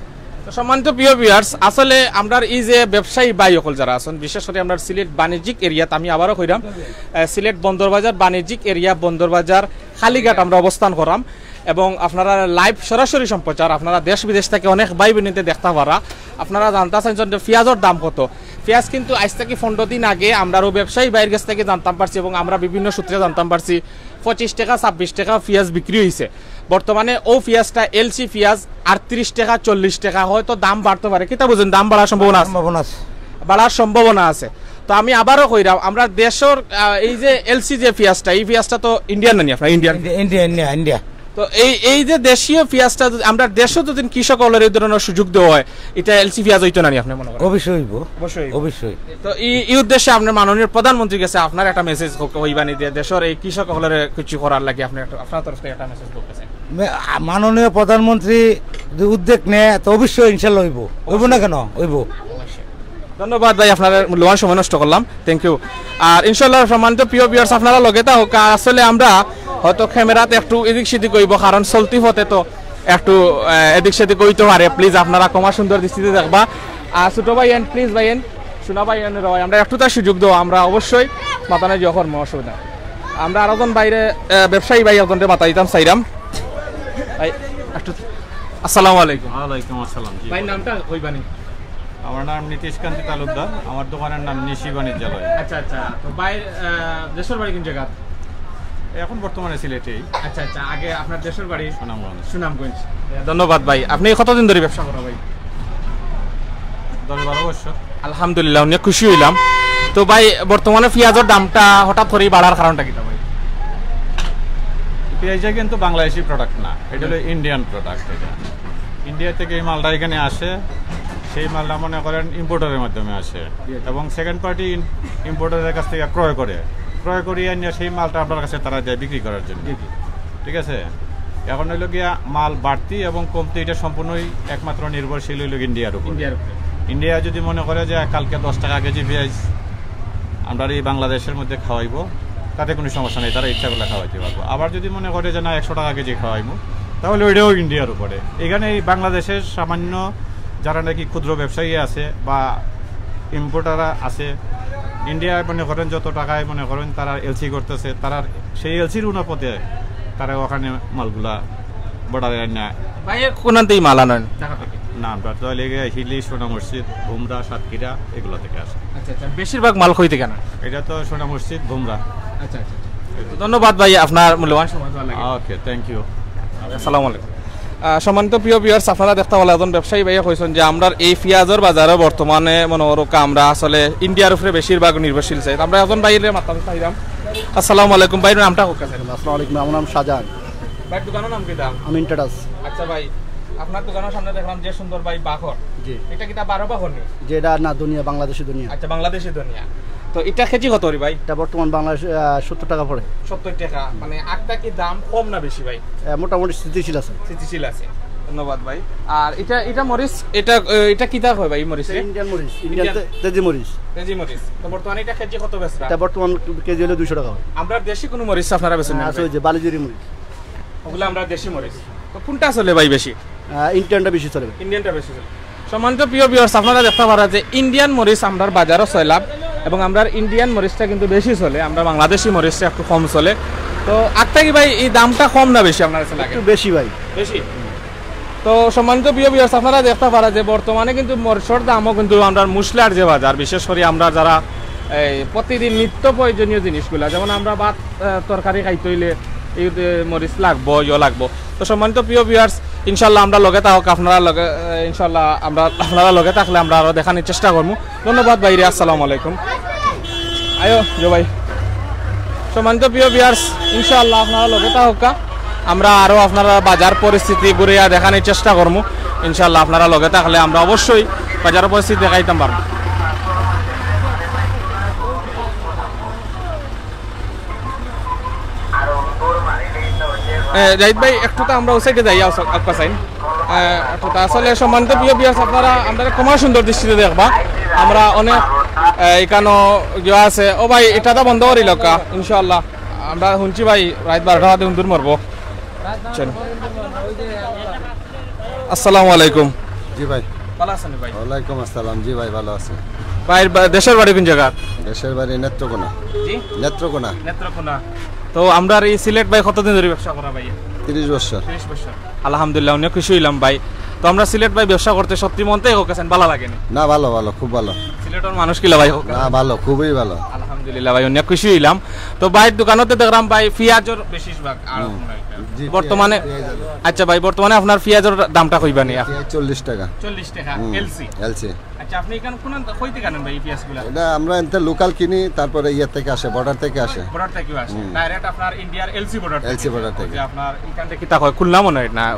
তো সম্মানিত প্রিয় ভিউয়ার্স, আসলে আমরার এই যে ব্যবসায়ী ভাই অকল যারা আছইন, বিশেষ করি আমরার সিলেট বাণিজ্যিক এরিয়াত, আমি আবারও কইরাম, আহ, সিলেট বন্দরবাজার বাণিজ্যিক এরিয়া, বন্দরবাজার কালীঘাট আমরা অবস্থান করাম এবং আপনারা live সরাসরি সম্প্রচার, আপনারা দেশ বিদেশ থাকি অনেক ভাই বইনেতে দেখতা পারা। আপনারা জানতা চাইছইন যে পিয়াজর দাম কত। পিয়াজ কিন্তু আইজ থাকি পনরো দিন আগে আমরার অউ ব্যবসায়ী ভাইর গেছ থাকি জানতাম পারছি এবং আমরা বিভিন্ন সূত্রে জানতাম পারছি পঁচিশ টাকা, ছাব্বিশ টাকা পিয়াজ বিক্রি অইছে। বর্তমানে অউ পিয়াজটা এলসি পিয়াজ আটত্রিশ টাকা, চল্লিশ টাকা, হয়তো দাম বাড়তো পারে। কিতা বুঝইন, দাম বাড়ার সম্ভাবনা আছে? সম্ভাবনা আছে। বাড়ার সম্ভাবনা আছে। তো আমি আবারও কইরাম, আমরার দেশর, আহ, এই যে এলসি যে পিয়াজটা, ই পিয়াজটা তো ইন্ডিয়ান নানি আপনার? Indian. India, India, India, India. তো এই, এই যে দেশীয় পিয়াজটা যদি আমরার দেশো যদি কৃষক অকলরে এই ধরনর সুযোগ দেওয়া অয়, ইটা এলসি পিয়াজ অইতো নানি আপনে মনে করেন? অবশ্যই অইবো। অবশ্যই অইবো। অবশ্যই। তো ই, ই উদ্দেশ্যে আপনে মাননীয় প্রধানমন্ত্রীর গেছে আপনার একটা message ক-, কইবানি যে দেশর এই কৃষক অকলরে কিছু করার লাগি আপনে একটা, আপনার তরফ থাকি একটা message করতেছেন? মে-, আ, মাননীয় প্রধানমন্ত্রী যদি উদ্যোগ নেয় তো অবশ্যই ইনশাল্লাহ অইবো। অইবো না কেনে? অইবো। অবশ্যই। ধন্যবাদ ভাই, আপনার মূল্যবান সময় নষ্ট করলাম। Thank you। আর ইনশাল্লাহ সম্মানিত প্রিয় ভিউয়ার্স, আপনারা লগে থাকউক্কা। আসলে আমরা হয়তো ক্যামেরাত একটু এদিক সেদিক অইবো, কারণ চলতি পথে তো একটু, আহ, এদিক সেদিক অইতো পারে। Please আপনারা ক্ষমা সুন্দর দৃষ্টিতে দেখবা। আর ছোট ভাইয়াইন, please ভাইয়াইন, সোনা ভাইয়াইন, আমরা একটু তার সুযোগ দেও, আমরা অবশ্যই মাতানো জিও করমু, অসুবিধা নাই। আমরা আরো জন বাইরে, আহ, ব্যবসায়ী ভাই একজনরে মাতাইতাম চাইরাম। এই, একটু, আসসালামু আলাইকুম। ওয়ালাইকুম আসসালাম, জি। ভাইর নামটা কইবানি? আমার নাম নীতিশ কান্তি তালুকদার, আমার দোকানের নাম নিশি বাণিজ্যালয়। আচ্ছা, আচ্ছা। তো ভাইর, আহ, দেশর বাড়ি কুন জাগাত? এখন বর্তমানে সিলেটেই। আচ্ছা, আচ্ছা, আগে আপনার দেশর বাড়ি? সুনামগঞ্জ। সুনামগঞ্জ। ধন্যবাদ ভাই। আপনে কতদিন ধরি ব্যবসা করা ভাই? দশ বারো বছর। আলহামদুলিল্লাহ, হুনিয়া খুশি অইলাম। তো ভাই, বর্তমানে পিয়াজর দামটা হঠাৎ করি বাড়ার কারণটা কিতা ভাই? পিয়াজটা কিন্তু বাংলাদেশি product না, ইটা অইলো ইন্ডিয়ান product। ইটা ইন্ডিয়া থাকি এই মালটা ইখানো আসে, সেই মালটা মনে করেন importer-এর মাধ্যমে আসে। জি, জি। এবং second party importer-এর কাছ থাকি ক্রয় করে, ক্রয় করিয়া আনিয়া সেই মালটা আপনার কাছে তারা দেয় বিক্রি করার জন্য। জি, জি। ঠিক আছে? এখন হইল গিয়া মাল বাড়তি এবং কমতি, এটা সম্পূর্ণই একমাত্র নির্ভরশীল হইল ইন্ডিয়ার উপর। ইন্ডিয়ার উপরে। ইন্ডিয়া যদি মনে করে যে কালকে দশ টাকা কেজি পেঁয়াজ আমরা এই বাংলাদেশের মধ্যে খাওয়াইবো, তাতে কোনো সমস্যা নেই, তারা ইচ্ছা করলে খাওয়াইতে পারবো। আবার যদি মনে করে যে না, একশো টাকা কেজি খাওয়াইবো, তাহলে ওইটাও ইন্ডিয়ার উপরে। এখানে এই বাংলাদেশের সামান্য যারা নাকি ক্ষুদ্র ব্যবসায়ী আছে বা ইম্পোর্টার আছে, ইন্ডিয়ায় মনে করেন যত টাকায় মনে করেন তারা এলসি করতেছে, তারা সেই এলসির অনুপাতে তারা ওখানে মালগুলা বর্ডারে আনে। ভাই, কোনান থেকে মাল আনেন? ঢাকা থেকে? না, আমরা তো লেগে হিলি, সোনা মসজিদ, ভুমরা, সাতক্ষীরা, এগুলো থেকে আসে। আচ্ছা, আচ্ছা, বেশিরভাগ মাল কই থেকে আনেন? এটা তো সোনা মসজিদ, ভুমরা। আচ্ছা, আচ্ছা, আচ্ছা। তো ধন্যবাদ ভাই আপনার মূল্যবান সময় দেওয়ার লাগি। ওকে, থ্যাংক ইউ। আসসালামু আলাইকুম। আহ, সম্মানিত প্রিয় ভিউয়ার্স, আপনারা দেখতা পারলা একজন ব্যবসায়ী ভাইয়ে কইছেন যে আমরার এই পিঁয়াজর বাজারে বর্তমানে মনে করুক আমরা আসলে ইন্ডিয়ার উপরে বেশিরভাগ নির্ভরশীল চাই। আমরা একজন ভাইরে মাতাম চাইলাম। আসসালামু আলাইকুম ভাই, নামটা হোক আছে? আসসালামু আলাইকুম, আমার নাম শাহজাহান। ভাই, দোকানের নাম কিতা? আমি ইন্টারাস। আচ্ছা ভাই, আপনার দোকানের সামনে দেখলাম যে সুন্দর ভাই বাখর। জি। এটা কিতা বারো বাখর নি? যে এটা না, ধনিয়া, বাংলাদেশি ধনিয়া। আচ্ছা, বাংলাদেশি ধনিয়া। তো এটা কেজি কত রে ভাই? এটা বর্তমান বাংলাদেশ, আহ, সত্তর টাকা পড়ে। সত্তর টাকা। মানে, আগটা কি দাম কম না বেশি ভাই? আহ, মোটামুটি স্থিতিশীল আছে। স্থিতিশীল আছে। ধন্যবাদ ভাই। আর এটা, এটা মরিচ, এটা, আহ, এটা কিতা হয় ভাই, মরিচ? ইন্ডিয়ান মরিচ, ইন্ডিয়ান ইন্ডিয়ান। তে-, তেজি মরিচ। তেজি মরিচ। তো বর্তমানে এটা কেজি কত বেচরা? এটা বর্তমান কেজি হলো দুইশো টাকা হয়। আমরা দেশি কোনো মরিচ আপনারা বেচেন না হ্যাঁ, আছে ভাই? ওই যে বালিজুরি মরিচ। ওগুলো আমরা দেশি মরিচ। তো কোনটা চলে ভাই বেশি? আহ, ইন্ডিয়ানটা বেশি চলে ভাই। ইন্ডিয়ানটা বেশি চলে। সম্মানিত প্রিয় ভিউয়ার্স, আপনারা দেখতা পাররা যে ইন্ডিয়ান মরিচ আমরার বাজারও চলে এবং আমরার ইন্ডিয়ান মরিচটা কিন্তু বেশি চলে, আমরা বাংলাদেশি মরিচটা একটু কম চলে। তো আগটা কি ভাই এই দামটা কম না বেশি আপনার কাছে লাগে? একটু বেশি ভাই। বেশি। তো সম্মানিত প্রিয় ভিউয়ার্স, আপনারা দেখতা পাররা যে বর্তমানে কিন্তু মরিচর দামও কিন্তু আমরার মুসলার যে বাজার, বিশেষ করে আমরা যারা এই প্রতিদিন নিত্য প্রয়োজনীয় জিনিসগুলা, যেমন আমরা ভাত, আহ, তরকারি খাইতে হইলে এই, এ, মরিচ লাগবো, ইয়ে লাগবো। তো সম্মানিত প্রিয় ভিউয়ার্স, ইনশাল্লাহ আমরা লগে থাকুক, আপনারা লগে, আহ, ইনশাল্লাহ আমরা, আপনারা লগে থাকলে আমরা আরো দেখানোর চেষ্টা করবো। ধন্যবাদ ভাইরে, আসসালামু আলাইকুম। আয়ো জো ভাই। সম্মানিত প্রিয় ভিউয়ার্স, ইনশাআল্লাহ আপনারা লগে থাকুক্কা, আমরা আরো আপনারা বাজার পরিস্থিতি ঘুরিয়া দেখানোর চেষ্টা করমু। ইনশাআল্লাহ আপনারা লগে থাকলে আমরা অবশ্যই বাজার পরিস্থিতি দেখাইতাম পারমু। এ, জাহিদ ভাই, একটু তো আমরা ওই সাইডে যাই, আস-, আক্কা সাইন। এ, একটু তো আসলে সম্মানিত প্রিয় ভিউয়ার্স, আপনারা আমরা ক্ষমা সুন্দর দৃষ্টিতে দেখবা। আমরা অনেক, এ, এখানো ইয়ে আছে। ও ভাই, এটা তো বন্ধ করি লক্কা, ইনশাআল্লাহ। আমরা শুনছি ভাই, রাত বারোটা বাদে উন্দুর মরবো। চল। আসসালামু আলাইকুম। জি ভাই। ভালো আছেন ভাই? ওয়ালাইকুম আসসালাম। জি ভাই, ভালো আছি। ভাই, বা-, দেশের বাড়ি কোন জায়গা? দেশের বাড়ি নেত্রকোনা। জি? নেত্রকোনা। নেত্রকোনা। তো আমরার এই সিলেট ভাই কতদিন ধরে ব্যবসা করা ভাই? তিরিশ বছর। তিরিশ বছর। আলহামদুলিল্লাহ, উনিও খুশি হইলাম ভাই। তো আমরা সিলেট ভাই ব্যবসা করতে সত্যি মন থেকে হোক আছেন, ভালো লাগেনি? না, ভালো, ভালো, খুব ভালো। সিলেটের মানুষ কিলা ভাই হোক? না, ভালো, খুবই ভালো। আলহামদুলিল্লাহ ভাই, উনিও খুশি হইলাম। তো ভাইর দোকানতে দেখলাম ভাই পিঁয়াজর বেশিরভাগ আড়ত হুম। মনে হয়। জি, বর্তমানে, পিঁয়াজ, পিঁয়াজ আলু। আচ্ছা ভাই, বর্তমানে আপনার পিঁয়াজর দামটা কইবা নি? পিঁয়াজ চল্লিশ টাকা। চল্লিশ টাকা, হুম, এলসি। এলসি। আচ্ছা, আপনি এখানে কোন, কই থেকে আনেন ভাই এই পিঁয়াজগুলা? এটা আমরা এনতে লোকাল কিনি, তারপরে ইয়ে থেকে আসে, বর্ডার থেকে আসে। বর্ডার থেকেও আসে। হুম। ডাইরেক্ট আপনার ইন্ডিয়ার এলসি বর্ডার এলসি থেকে। বর্ডার ওই থেকে। যে আপনার এখান থেকে কিতা হয়, খুলনা মনে হয় না? না,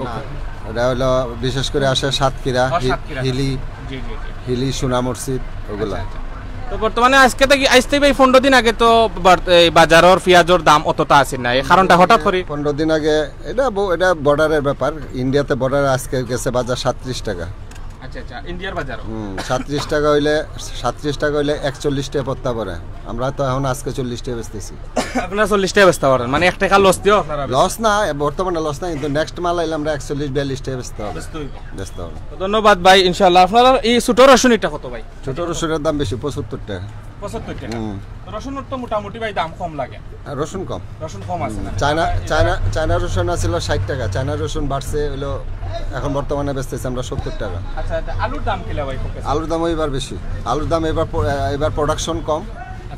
ওটা হলো বিশেষ করে আসে সাতক্ষীরা, ও, হি-, সাতক্ষীরা। হিলি, জি, জি, জি। হিলি, সোনা মসজিদ, ওগুলা। আচ্ছা, আচ্ছা। তো বর্তমানে আজকে থেকে, আজ থেকে ভাই পনেরো দিন আগে তো বার-, এই বাজারর পিঁয়াজর দাম অতটা আছে না, এই কারণটা হঠাৎ করে? পনেরো দিন আগে, এটা ব-, এটা বর্ডারের ব্যাপার। ইন্ডিয়াতে বর্ডারে আজকে গেছে বাজার সাতত্রিশ টাকা। আচ্ছা, আচ্ছা, ইন্ডিয়ার বাজারও? হুম, সাতত্রিশ টাকা হইলে, সাতত্রিশ টাকা হইলে একচল্লিশ টাকা পড়তা পারে। আমরা তো এখন আজকে চল্লিশ টাকা বেচতেছি। আপনারা চল্লিশ টাকা বেচতে পারেন, মানে এক টাকা লস দিয়েও আপনারা বেচেন? লস না, এ, বর্তমানে লস না, কিন্তু নেক্সট মাল আইলে আমরা একচল্লিশ বিয়াল্লিশ টাকা বেচতে হবে। বেচতে হইব। বেচতে হবে। তো ধন্যবাদ ভাই, ইনশাআল্লাহ। আপনারা এই ছোট রসুন এটা কত ভাই? ছোট রসুনের দাম বেশি, পঁচাত্তর টাকা। পঁচাত্তর টাকা। হুম। তো রসুনের তো মোটামুটি ভাই দাম কম লাগে। আর রসুন কম। রসুন কম আছে না? চায়না, চায়না, চায়না রসুন আছিল ষাট টাকা, চায়না রসুন বাড়ছে হইলো, এখন বর্তমানে বেচতেছি আমরা সত্তর টাকা। আচ্ছা, আচ্ছা, আলুর দাম কিলা ভাই খুব বেশি? আলুর দাম এবার বেশি। আলুর দাম এবার প-, এবার প্রোডাকশন কম,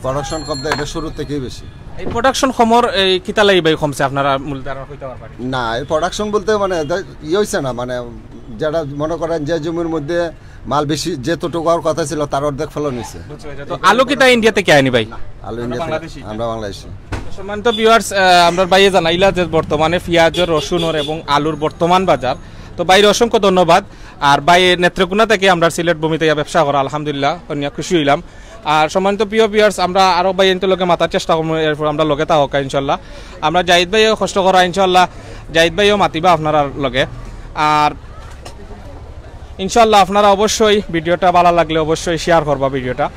প্রোডাকশন কম তো এটা শুরু থেকেই বেশি। এই প্রোডাকশন কমর এই কিতা লাগি ভাই কমছে, আপনারা মূল ধারণা কইতে পারবেন? না, এই প্রোডাকশন বলতে মানে দে-, ইয়ে হইছে না, মানে যারা মনে করেন যে জমির মধ্যে মাল বেশি, যেতটুকু হওয়ার কথা ছিল, তার অর্ধেক ফলন হইছে। বুঝতে পারছি। তো আলু কিতা ইন্ডিয়া থেকে আয়নি ভাই? আলু আমরা ইন্ডিয়া থেকে, বাংলাদেশি। আমরা বাংলাদেশি। তো সম্মানিত ভিউয়ার্স, আহ, আমরা ভাইয়ে জানাইলা যে বর্তমানে পিঁয়াজর, রসুনর এবং আলুর বর্তমান বাজার। তো ভাইরে অসংখ্য ধন্যবাদ। আর ভাই নেত্রকোনা থেকে আমরা সিলেট ভূমি থেকে ব্যবসা করা, আলহামদুলিল্লাহ, অনেক খুশি হইলাম। আর সম্মানিত প্রিয় ভিউয়ার্স, আমরা আরো ভাই এনতে লগে মাতার চেষ্টা করবো, এরপর আমরা লগে থাকা ইনশাল্লাহ। আমরা জাহিদ ভাইও কষ্ট করা ইনশাল্লাহ। জাহিদ ভাইও মাতিবা আপনারার লগে। আর ইনশাআল্লাহ আপনারা অবশ্যই ভিডিওটা ভালা লাগলে অবশ্যই শেয়ার করবা ভিডিওটা।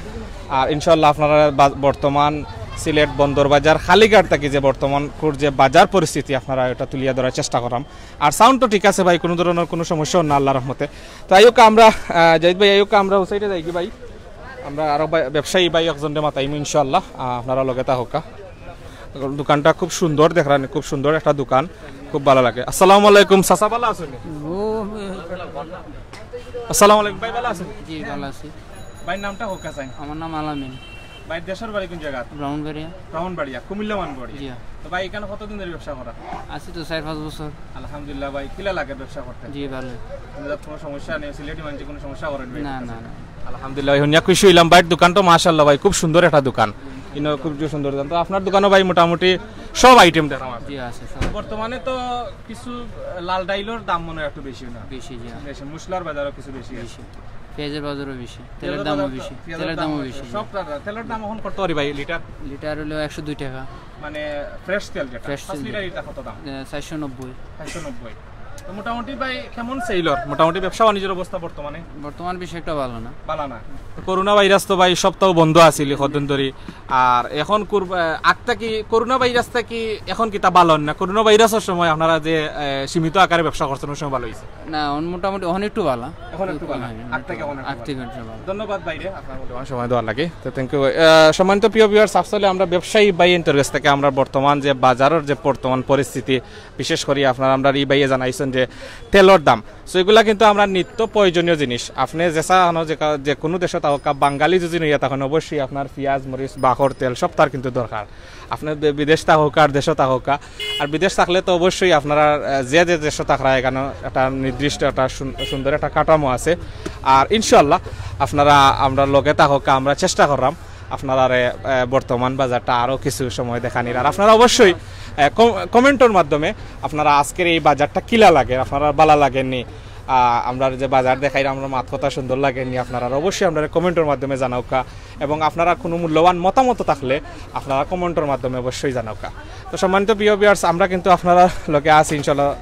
আর ইনশাআল্লাহ আপনারা বা-, বর্তমান সিলেট বন্দর বাজার কালীঘাট থাকি যে বর্তমান কুর যে বাজার পরিস্থিতি আপনারা এটা তুলিয়া ধরার চেষ্টা করাম। আর সাউন্ড তো ঠিক আছে ভাই, কুনু ধরনর কুনু সমস্যা না আল্লাহর রহমতে। তো আইউক্কা আমরা, আহ, জাহিদ ভাই, আইউক্কা আমরা ও সাইডে যাইগি ভাই। আমরা আরো ভাই, ব্যবসায়ী ভাই একজনরে মাতাইমু ইনশাআল্লাহ, আহ, আপনারা লগে থাকউক্কা। দোকানটা খুব সুন্দর দেখরানি, খুব সুন্দর একটা দোকান, খুব ভালা লাগে। আসসালামু আলাইকুম চাচা, ভালা আছইন? ও, আসসালামু আলাইকুম ভাই, ভালা আছইন? জি, ভালা আছি। ভাইর নামটা কউক্কা চাইন। আমার নাম আলামিন। ভাই, দেশর বাড়ি কুন জাগাত? ব্রাহ্মণবাড়িয়া। ব্রাহ্মণবাড়িয়া, কুমিল্লা মানবাড়িয়া। জি। তো ভাই, ইখানো কতদিন ধরি ব্যবসা করা? আছি তো চাইর পাঁচ বছর। আলহামদুলিল্লাহ ভাই, কিলা লাগে ব্যবসা করতে? জি, ভালা। কুনু সমস্যা নাই, সিলেটি মানষে কুনু সমস্যা করইন ভাই? না, না, না। আলহামদুলিল্লাহ ভাই, হুনিয়া খুশি অইলাম। ভাইর দোকান তো মাশাআল্লাহ ভাই, খুব সুন্দর একটা দোকান। ইনো খুব যে সুন্দর দোকান। তো আপনার দোকানো ভাই মোটামুটি সব আইটেম দেখরাম আছে। জি, আছে সব। বর্তমানে তো কিছু, আহ, লাল ডাইলর দাম মনে অয় একটু বেশি না? বেশি, জি। বেশি, মশলার বাজারও কিছু বেশি আছে। বেশি। পেঁয়াজর বাজারও বেশি, তেলর দামও বেশি, তেলর দামও বেশি। সব তেলর দাম অখন কত করি ভাই লিটার? লিটার অইলো একশো দুই টেকা। মানে ফ্রেশ তেল যেটা, ফ্রেশ তেল পাঁচ লিটার যেটা। ইটা কত দাম? এ, চাইরশো নব্বই। চাইরশো নব্বই। তো মোটামুটি ভাই কেমন সেলর? মোটামুটি ব্যবসা বাণিজ্যর অবস্থা বর্তমানে? বর্তমান বেশি একটা ভালা না। ভালা না। তো করোনা ভাইরাস তো ভাই সপ্তাহ বন্ধ আছিল কদিন ধরি। আর অখন কুর-, আহ, আগ থাকি করোনা ভাইরাস থাকি অখন কিতা ভালা না? করোনা ভাইরাসর সময় আপনারা যে, আহ, সীমিত আকারে ব্যবসা করছইন, ওই সময় ভালা অইছে? না, অখন মোটামুটি অখন একটু ভালা। অখন একটু ভালা। হ্যাঁ, আগ থাকি অখন একটু আগ থাকি ভালা। একটু ভালা। ধন্যবাদ ভাইরে, আপনার মূল্যবান সময় দেওয়ার লাগি। তো thank you। আহ, সম্মানিত প্রিয় ভিউয়ার্স, আসলে আমরা ব্যবসায়ী ভাইয়াইন্তর গেছ থাকি আমরা বর্তমান যে বাজারর যে বর্তমান পরিস্থিতি, বিশেষ করি আপনারা আমরার ই ভাইয়ে জানাইছইন যে তেলর দাম, so এগুলা কিন্তু আমরার নিত্য প্রয়োজনীয় জিনিস। আপনে যেছা আনো, যে কা-, যে কুনু দেশো থাকউক্কা, বাঙালি যদি অইয়া থাকইন, অবশ্যই আপনার পিয়াজ, মরিচ, বাখর, তেল সবতার কিন্তু দরকার। আপনে বি-, বিদেশ থাকউক্কা আর দেশো থাকউক্কা, আর বিদেশ থাকলে তো অবশ্যই আপনারা, আহ, যে যে দেশো থাকরা, ইখানো একটা নির্দিষ্ট একটা সুন-, সুন্দর একটা কাঠামো আছে। আর ইনশাআল্লাহ আপনারা আমরার লগে থাকউক্কা, আমরা চেষ্টা কররাম আপনারারে, আহ, বর্তমান বাজারটা আরো কিছু সময় দেখানির। আর আপনারা অবশ্যই, আহ, কম-, কমেন্টর মাধ্যমে আপনারা আজকের এই বাজারটা কিলা লাগে, আপনারার ভালা লাগেনি, আহ, আমরার যে বাজার দেখাইরা, আমরার মাত কথা সুন্দর লাগেনি, আপনারা অবশ্যই আমরারে কমেন্টর মাধ্যমে জানাউক্কা। এবং আপনারার কুনু মূল্যবান মতামত থাকলে আপনারা কমেন্টর মাধ্যমে অবশ্যই জানাউক্কা। তো সম্মানিত প্রিয় ভিউয়ার্স, আমরা কিন্তু আপনারার লগে আছি ইনশাআল্লাহ।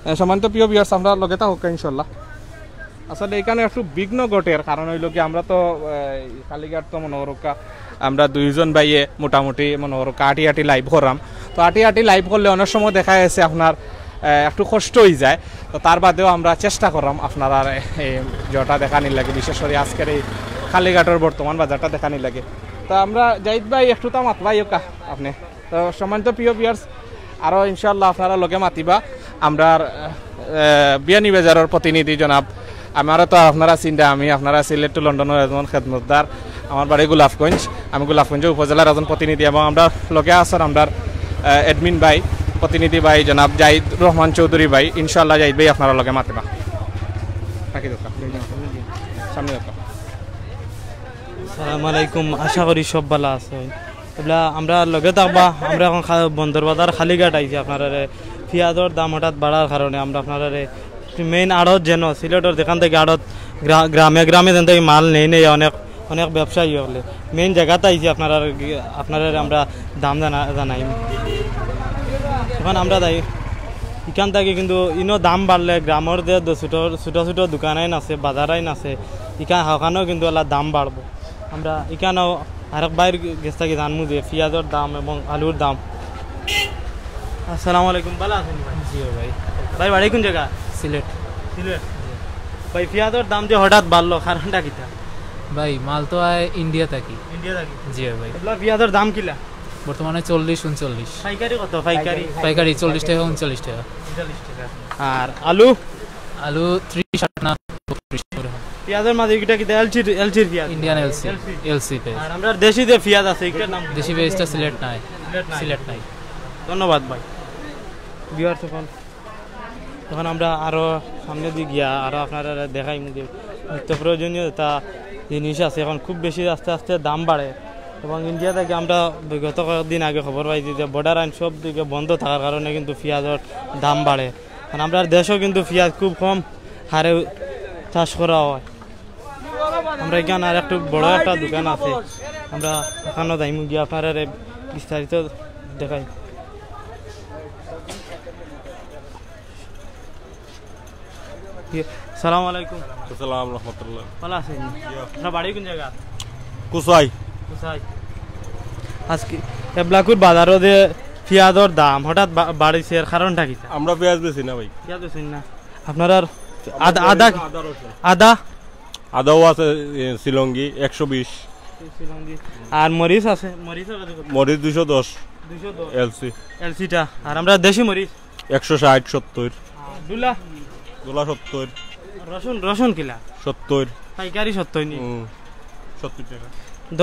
এ, সম্মানিত প্রিয় ভিউয়ার্স, আমরার লগে থাকউক্কা ইনশাআল্লাহ। আসলে ইখানো একটু বিঘ্ন ঘটের, কারণ অইলো কি, আমরা তো, এ, কালীঘাট তো মনো করউক্কা, আমরা দুইজন ভাইয়ে মোটামুটি মনো করউক্কা আটি আটি লাইভ কররাম। তো আটি আটি লাইভ করলে অনেক সময় দেখা গেছে আপনার, এ, একটু কষ্ট অইযায়। তো তার বাদেও আমরা চেষ্টা কররাম আপনারার, এ, এই যেটা দেখানির লাগি, বিশেষ করি আজকের এই কালীঘাটর বর্তমান বাজারটা দেখানির লাগি। তো আমরা জাহিদ ভাই একটু তা মাতবা আইউক্কা আপনে। তো সম্মানিত প্রিয় ভিউয়ার্স, আরো ইনশাআল্লাহ আপনারার লগে মাতিবা আমরার, আহ, বিয়ানীবাজারর প্রতিনিধি জনাব, আমারে তো আপনারা চিনরা, আমি আপনারার Sylhet to London-র একজন খেদমতদার, আমার বাড়ি গোলাপগঞ্জ, আমি গোলাপগঞ্জ উপজেলার একজন প্রতিনিধি এবং আমরার লগে আছইন আমরার, আহ, admin ভাই, প্রতিনিধি ভাই জনাব জাহিদ রহমান চৌধুরী ভাই, ইনশাআল্লাহ জাহিদ ভাই আপনারার লগে মাতিবা। থাকি দরকার, সামনে দরকার। আসসালামু আলাইকুম, আশা করি সব ভালা আছইন। এবলা আমরার লগে থাকবা, আমরা অখন খা-, বন্দর বাজার কালীঘাট আইছি। আপনারারে পিয়াজর দাম হঠাৎ বাড়ার কারণে আমরা আপনারারে মেইন আড়ত যেন সিলেটর যেখান থাকি আড়ত গ্রা-, গ্রামে গ্রামে যেন থাকি মাল নেই নেই অনেক, অনেক ব্যবসায়ী অকলে মেইন জাগাত আইছি। আপনারার, আপনারারে আমরা দাম জানা-, জানাই। অখন আমরা যাই ইখান থাকি, কিন্তু ইনো দাম বাড়লে গ্রামর যে দ-, ছোট, ছোট ছোট দোকান আইন আছে, বাজার আইন আছে, ইখান, ওখানেও কিন্তু অলা দাম বাড়বো। আমরা ইখানেও আরেক ভাইর গেছ থাকি জানমু যে পিয়াজর দাম এবং আলুর দাম। আসসালামু আলাইকুম, ভালা আছইন ভাই? জি ভাই। ভাই, বাড়ি কুন জাগা? সিলেট। সিলেট। ভাই, পিয়াজর দাম যে হঠাৎ বাড়লো, কারণটা কিতা? ভাই, মাল তো আয় ইন্ডিয়া থাকি। ইন্ডিয়া থাকি? জি ভাই। এবলা পিয়াজর দাম কিলা? বর্তমানে চল্লিশ, ঊনচল্লিশ। পাইকারি কত? পাইকারি? পাইকারি চল্লিশ টেকা, ঊনচল্লিশ টেকা। ঊনচল্লিশ টেকা। আর আলু? আলু ত্রিশ, আটান্ন, বত্রিশ এরকম। পিয়াজর মাঝে ইটা কিতা এলসির, এলসির পিয়াজ? Indian LC. এলসি। এলসি পিয়াজ। আর আমরার দেশি যে পিয়াজ আছে, ইটার নাম? দেশি পিয়াজটা সিলেট নাই। সিলেট নাই। সিলেট নাই। ধন্যবাদ ভাই। ভিউয়ার্স, অখন, অখন আমরা আরো সামনেদি গিয়া আরো আপনারারে দেখাইমু যে নিত্য প্রয়োজনীয় যেটা জিনিস আছে, অখন খুব বেশি আস্তে আস্তে দাম বাড়ে। এবং ইন্ডিয়া থাকি আমরা বিগত কয়েকদিন আগে খবর পাইছি যে বর্ডার আইন সব দিকে বন্ধ থাকার কারণে কিন্তু পিয়াজর দাম বাড়ে। কারণ আমরার দেশও কিন্তু পিয়াজ খুব কম হারে চাষ করা অয়। আমরা ইখান আর একটু বড় একটা দোকান আছে, আমরা ওখানো যাইমু গিয়া আপনারারে বিস্তারিত দেখাই। ইয়ে, সালাম আলাইকুম। আসসালাম রহমতুল্লাহ। ভালা আছইন? আপনার বাড়ি কোন জাগা? কুসাই। কুসাই। আজকে এবলাকুর বাজারো যে পিয়াজর দাম হঠাৎ বা-, বাড়িছে, এর কারণটা কিতা? আমরা পিয়াজ বেচি না ভাই। পিয়াজ বেচইন না? আপনারার আদা, আদা, আদা রসুন। আদা? আদাও আছে, এ, শিলঙ্গি একশো বিশ। শিলঙ্গি। আর মরিচ আছে, মরিচ আছে কত? মরিচ দুইশো দশ। দুইশো দশ। এলসি। এলসিটা। আর আমরা দেশি মরিচ? একশো ষাট, সত্তর। আর ডুলা? ডুলা সত্তর। রসুন, রসুন কিলা? সত্তর। পাইকারি সত্তর নি? হুম, সত্তর টাকা।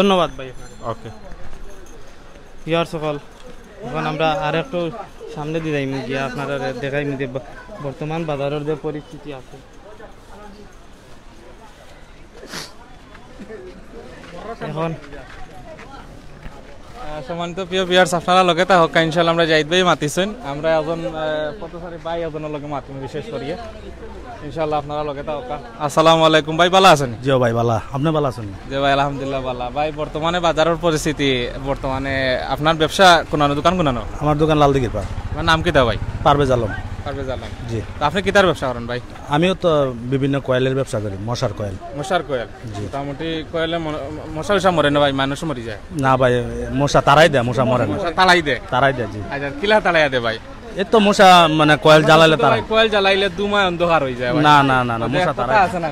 ধন্যবাদ ভাই আপনারে। ওকে। ভিউয়ার্স সকল, এখন আমরা আর একটু সামনেদি যাইমু গিয়া আপনারারে দেখাইমু যে ব-, বর্তমান বাজারর যে পরিস্থিতি আছে। এখন আহ, সম্মানিত প্রিয় ভিউয়ার্স, আপনারা লগে থাকউক্কা, ইনশাআল্লাহ আমরা জাহিদ ভাই মাতিছইন, আমরা একজন, আহ, পথচারী ভাই একজনর লগে মাতিমু বিশেষ করিয়া, ইনশাআল্লাহ আপনারা লগে থাকউক্কা। আসসালামু আলাইকুম ভাই, ভালা আছইন? জি ভাই, ভালা। আপনে ভালা আছইন? জি ভাই, আলহামদুলিল্লাহ ভালা। ভাই, বর্তমানে বাজারর পরিস্থিতি, বর্তমানে আপনার ব্যবসা কুনানো, দোকান কুনানো? আমার দোকান লালদিঘির পাড়। আপনার নাম কিতা ভাই? পারভেজ আলম। পারভেজ আলম। জি। তো আপনে কিতার ব্যবসা করইন ভাই? আমিও তো বিভিন্ন কয়েলের ব্যবসা করি, মশার কয়েল। মশার কয়েল? জি। মোটামুটি কয়েলে মন-, মশা উশা মরে না ভাই, মানুষ মরি যায়? না ভাই, মশা তাড়াই দেয়, মশা মরে না। মশা তাড়াই দেয়? তাড়াই দেয়, জি। আচ্ছা, কিলা তাড়াইয়া দেয় ভাই? এ তো মশা, মানে, কয়েল জ্বালাইলে তারা। কয়েল জ্বালাইলে ধুমায় অন্ধকার অইযায় ভাই। না, না, না, না, ওদের মশা কথা তাড়াই আছে না?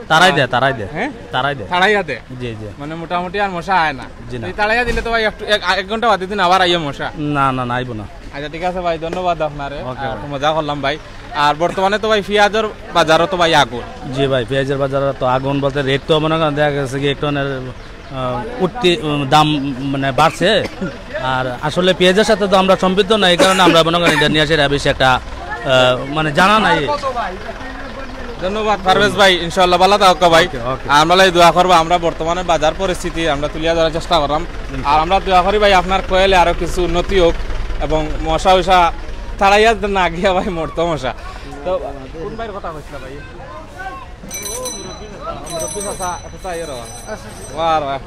তাড়াই দেয়, তাড়াই দেয়। হ্যাঁ? তাড়াই দেয়। তাড়াইয়া দেয়? জি, জি। মানে, মোটামুটি আর মশা আয় না? জি না। তো এই তাড়াইয়া দিলে তো ভাই একটু, এক, এক ঘন্টা বাদে দিন আবার আইয়া মশা। না, না, না, আইবো না। আচ্ছা, ঠিক আছে ভাই, ধন্যবাদ আপনারে। ওকে আর ভাই। মজা করলাম ভাই। আর বর্তমানে তো ভাই পিয়াজর বাজারও তো ভাই আগুন। জি ভাই, পিয়াজর বাজারও তো আগুন বলতে রেট তো মনে করেন দেখা গেছে কি একটু মানে, আহ, উঠতি, উম, দাম মানে বাড়ছে। আর আসলে পিয়াজর সাথে তো আমরা সম্পৃক্ত না, এই কারণে আমরা মনে করি এটা নিয়ে আসে এটা বেশি একটা, আহ, মানে জানা নাই। ধন্যবাদ পারভেজ ভাই, ইনশাআল্লাহ ভালা থাকউক্কা ভাই। ওকে, ওকে। আর আমরা এই দোয়া করবো, আমরা বর্তমানে বাজার পরিস্থিতি আমরা তুলিয়া ধরার চেষ্টা করলাম। আর আমরা দোয়া করি ভাই আপনার কয়েলে আরো কিছু উন্নতি হোক এবং মশা উশা তাড়াইয়া না গিয়া ভাই মরতো মশা। তো কোন ভাইর কথা কইছিলা ভাই? মুরব্বি চাচা, চাচা, ইয়ে রে। ওয়া রে।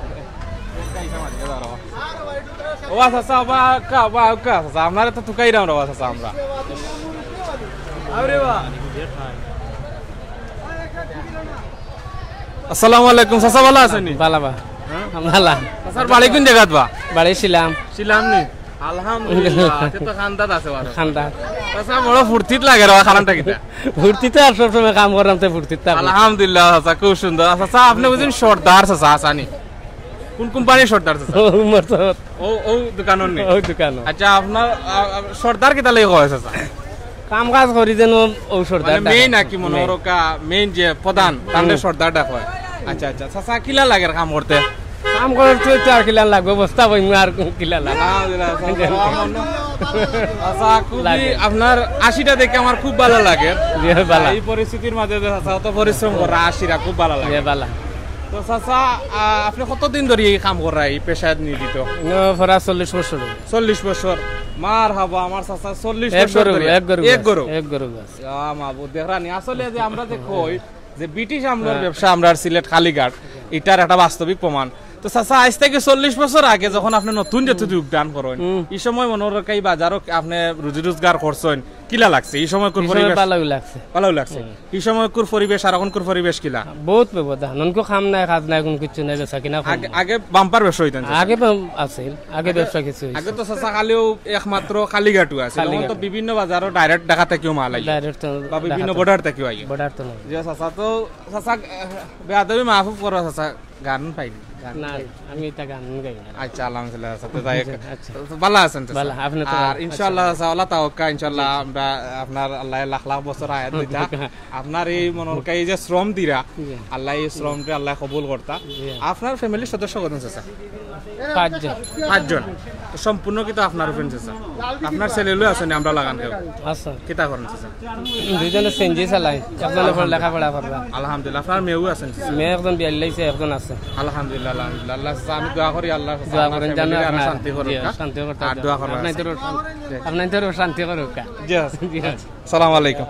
ও চাচা, বা কা, বা কা, চাচা, আপনারে তো তুকাইরাম রে, বা চাচা, আমরা। আসসালামু আলাইকুম, চাচা, ভালা আছইন নি? ভালা বা। হ্যাঁ? ভালা। চাচার বাড়ি কোন জাগাত বা? বাড়ি শিলং। শিলং নি? আলহামদুলিল্লাহ, তে তো খান্দাত আছে বারো। খান্দাত। চাচা, বড় ফুর্তিত লাগে রে, কারণটা কিতা? ফুর্তিতে আর সবসময় কাম করলাম, তে ফুর্তিত থাকবো। আলহামদুলিল্লাহ, চাচা, খুব সুন্দর। চাচা, আপনে বুঝইন সর্দার, চাচা, আছইন নি? কোন কোম্পানির সর্দার, চাচা? ও, মোর তো ও, ও দোকানর নি? ও দোকান। আচ্ছা, আপনার, আ, আ, সর্দার কিতা লাগি কয়, চাচা? কাম কাজ করি যেন ও সর্দার মানে, ডাকে। মেইন নাকি মনে মেইন। করো কা-, মেইন যে প্রধান, তানরে হুম। সর্দার ডাক হয়। আচ্ছা, আচ্ছা। চাচা, কিলা লাগের কাম করতে? কাম করতে তো আর কিলা লাগবো, বস্তা বইমু আর কিলা লাগে। আলহামদুলিল্লাহ, চাচা, আমার মনে-, চাচা, খুবই লাগে। আপনার আশিটা দেখে আমার খুব ভালা লাগে। জি, ভালা। এই পরিস্থিতির মাঝে যে চাচা অত পরিশ্রম করা, আশিরা খুব ভালা লাগে। জি, ভালা। তো চাচা, আ, আপনে কতদিন ধরি এই কাম কররা, এই পেশায় নিয়োজিত? ইনো প্রায় চল্লিশ বছর। চল্লিশ বছর। মারহাবা, আমার চাচা চল্লিশ এক বছর গরু, ধরি। এক গরু এক গাছ, গরু? এক গরু গাছ। ইয়া মাবুদ, দেখরা নি, আসলে যে আমরা যে কই যে ব্রিটিশ আমলর হ্যাঁ। ব্যবসা আমরার সিলেট কালীঘাট, ইটার একটা বাস্তবিক প্রমাণ। তো চাচা, আইজ থাকি চল্লিশ বছর আগে যখন আপনে নতুন যেহেতু যোগদান করইন, হুম। ই সময় মনে হয় এই বাজারো আপনে রুজি রোজগার করছইন, কিলা লাগছে? ই সময়কুর ই সময় পরিবেশ? ভালাউ লাগছে। ভালাউ লাগছে। হুম। ই সময়কুর পরিবেশ আর অখনকুর পরিবেশ কিলা? বহুত ব্যবধান। অনকু কাম নাই, কাজ নাই, কুনু কিচ্ছু নাই, বেচা কিনা কম আগে, নাই। আগে বাম্পার ব্যবসা অইতো না, চাচা? আগে তো আছিল, আগে আগে, ব্যবসা কিছু অইছে। আগে তো চাচা খালিও একমাত্র কালীঘাটও আছিল। অখন তো কালীঘাট। বিভিন্ন বাজারো direct ঢাকা থাকিও মাল আইয়ে। Direct তো বা বিভিন্ন ঢাকা তো border থাকিও আইয়ে। Border তো নাই। জি চাচা, তো চাচা, বেয়াদবি মাফ করো চাচা, গান পাইনি। গান না, পাইনি। আমি ইতা গান গাই না। আচ্ছা, আলহামদুলিল্লাহ, চাচা, তো যাই হোক। আচ্ছা। তো ভালা আছইন, চাচা? ভালা, আপনে তো আর ভালা। ইনশাআল্লাহ, আচ্ছা। চাচা, আল্লাহ তাআলা, ইনশাআল্লাহ, জি। আমরা আপনার আল্লাহ লাখ লাখ বছর হায়াত দিতা। আপনার এই মনে হয় এই যে শ্রম দিরা, জি। আল্লাহ এই শ্রমটা আল্লাহ কবুল করতা। জি। আপনার family-র সদস্য কয়জন, চাচা? পাঁচজন। পাঁচজন। তো সম্পূর্ণ কিন্তু আপনার উপরে, চাচা? আপনার ছেলে লই আছইন নি, আমরা লাগান কেউ? আছে। কিতা করইন, চাচা? দুইজনে CNG চালায়, একজনে পড়া-, লেখাপড়া কররা। আলহামদুলিল্লাহ। আপনার মেয়েও আছইন, চাচা? মেয়ে একজন বিয়া দিলাইছে, একজন আছে। আলহামদুলিল্লাহ, আলহামদুলিল্লাহ। আল্লাহ, চাচা, আমি দোয়া করি আল্লাহ, চাচা, দোয়া আপনার করইন যেন family-রে আপনার শান্তি করউক্কা। জি, শান্তি করউক্কা। আর দোয়া করবা, আপনার চাচা। ইন্তর শান্তি, জি। আপনার ইন্তর শান্তি করউক্কা। জি, চাচা। জি, চাচা। সালাম আলাইকুম।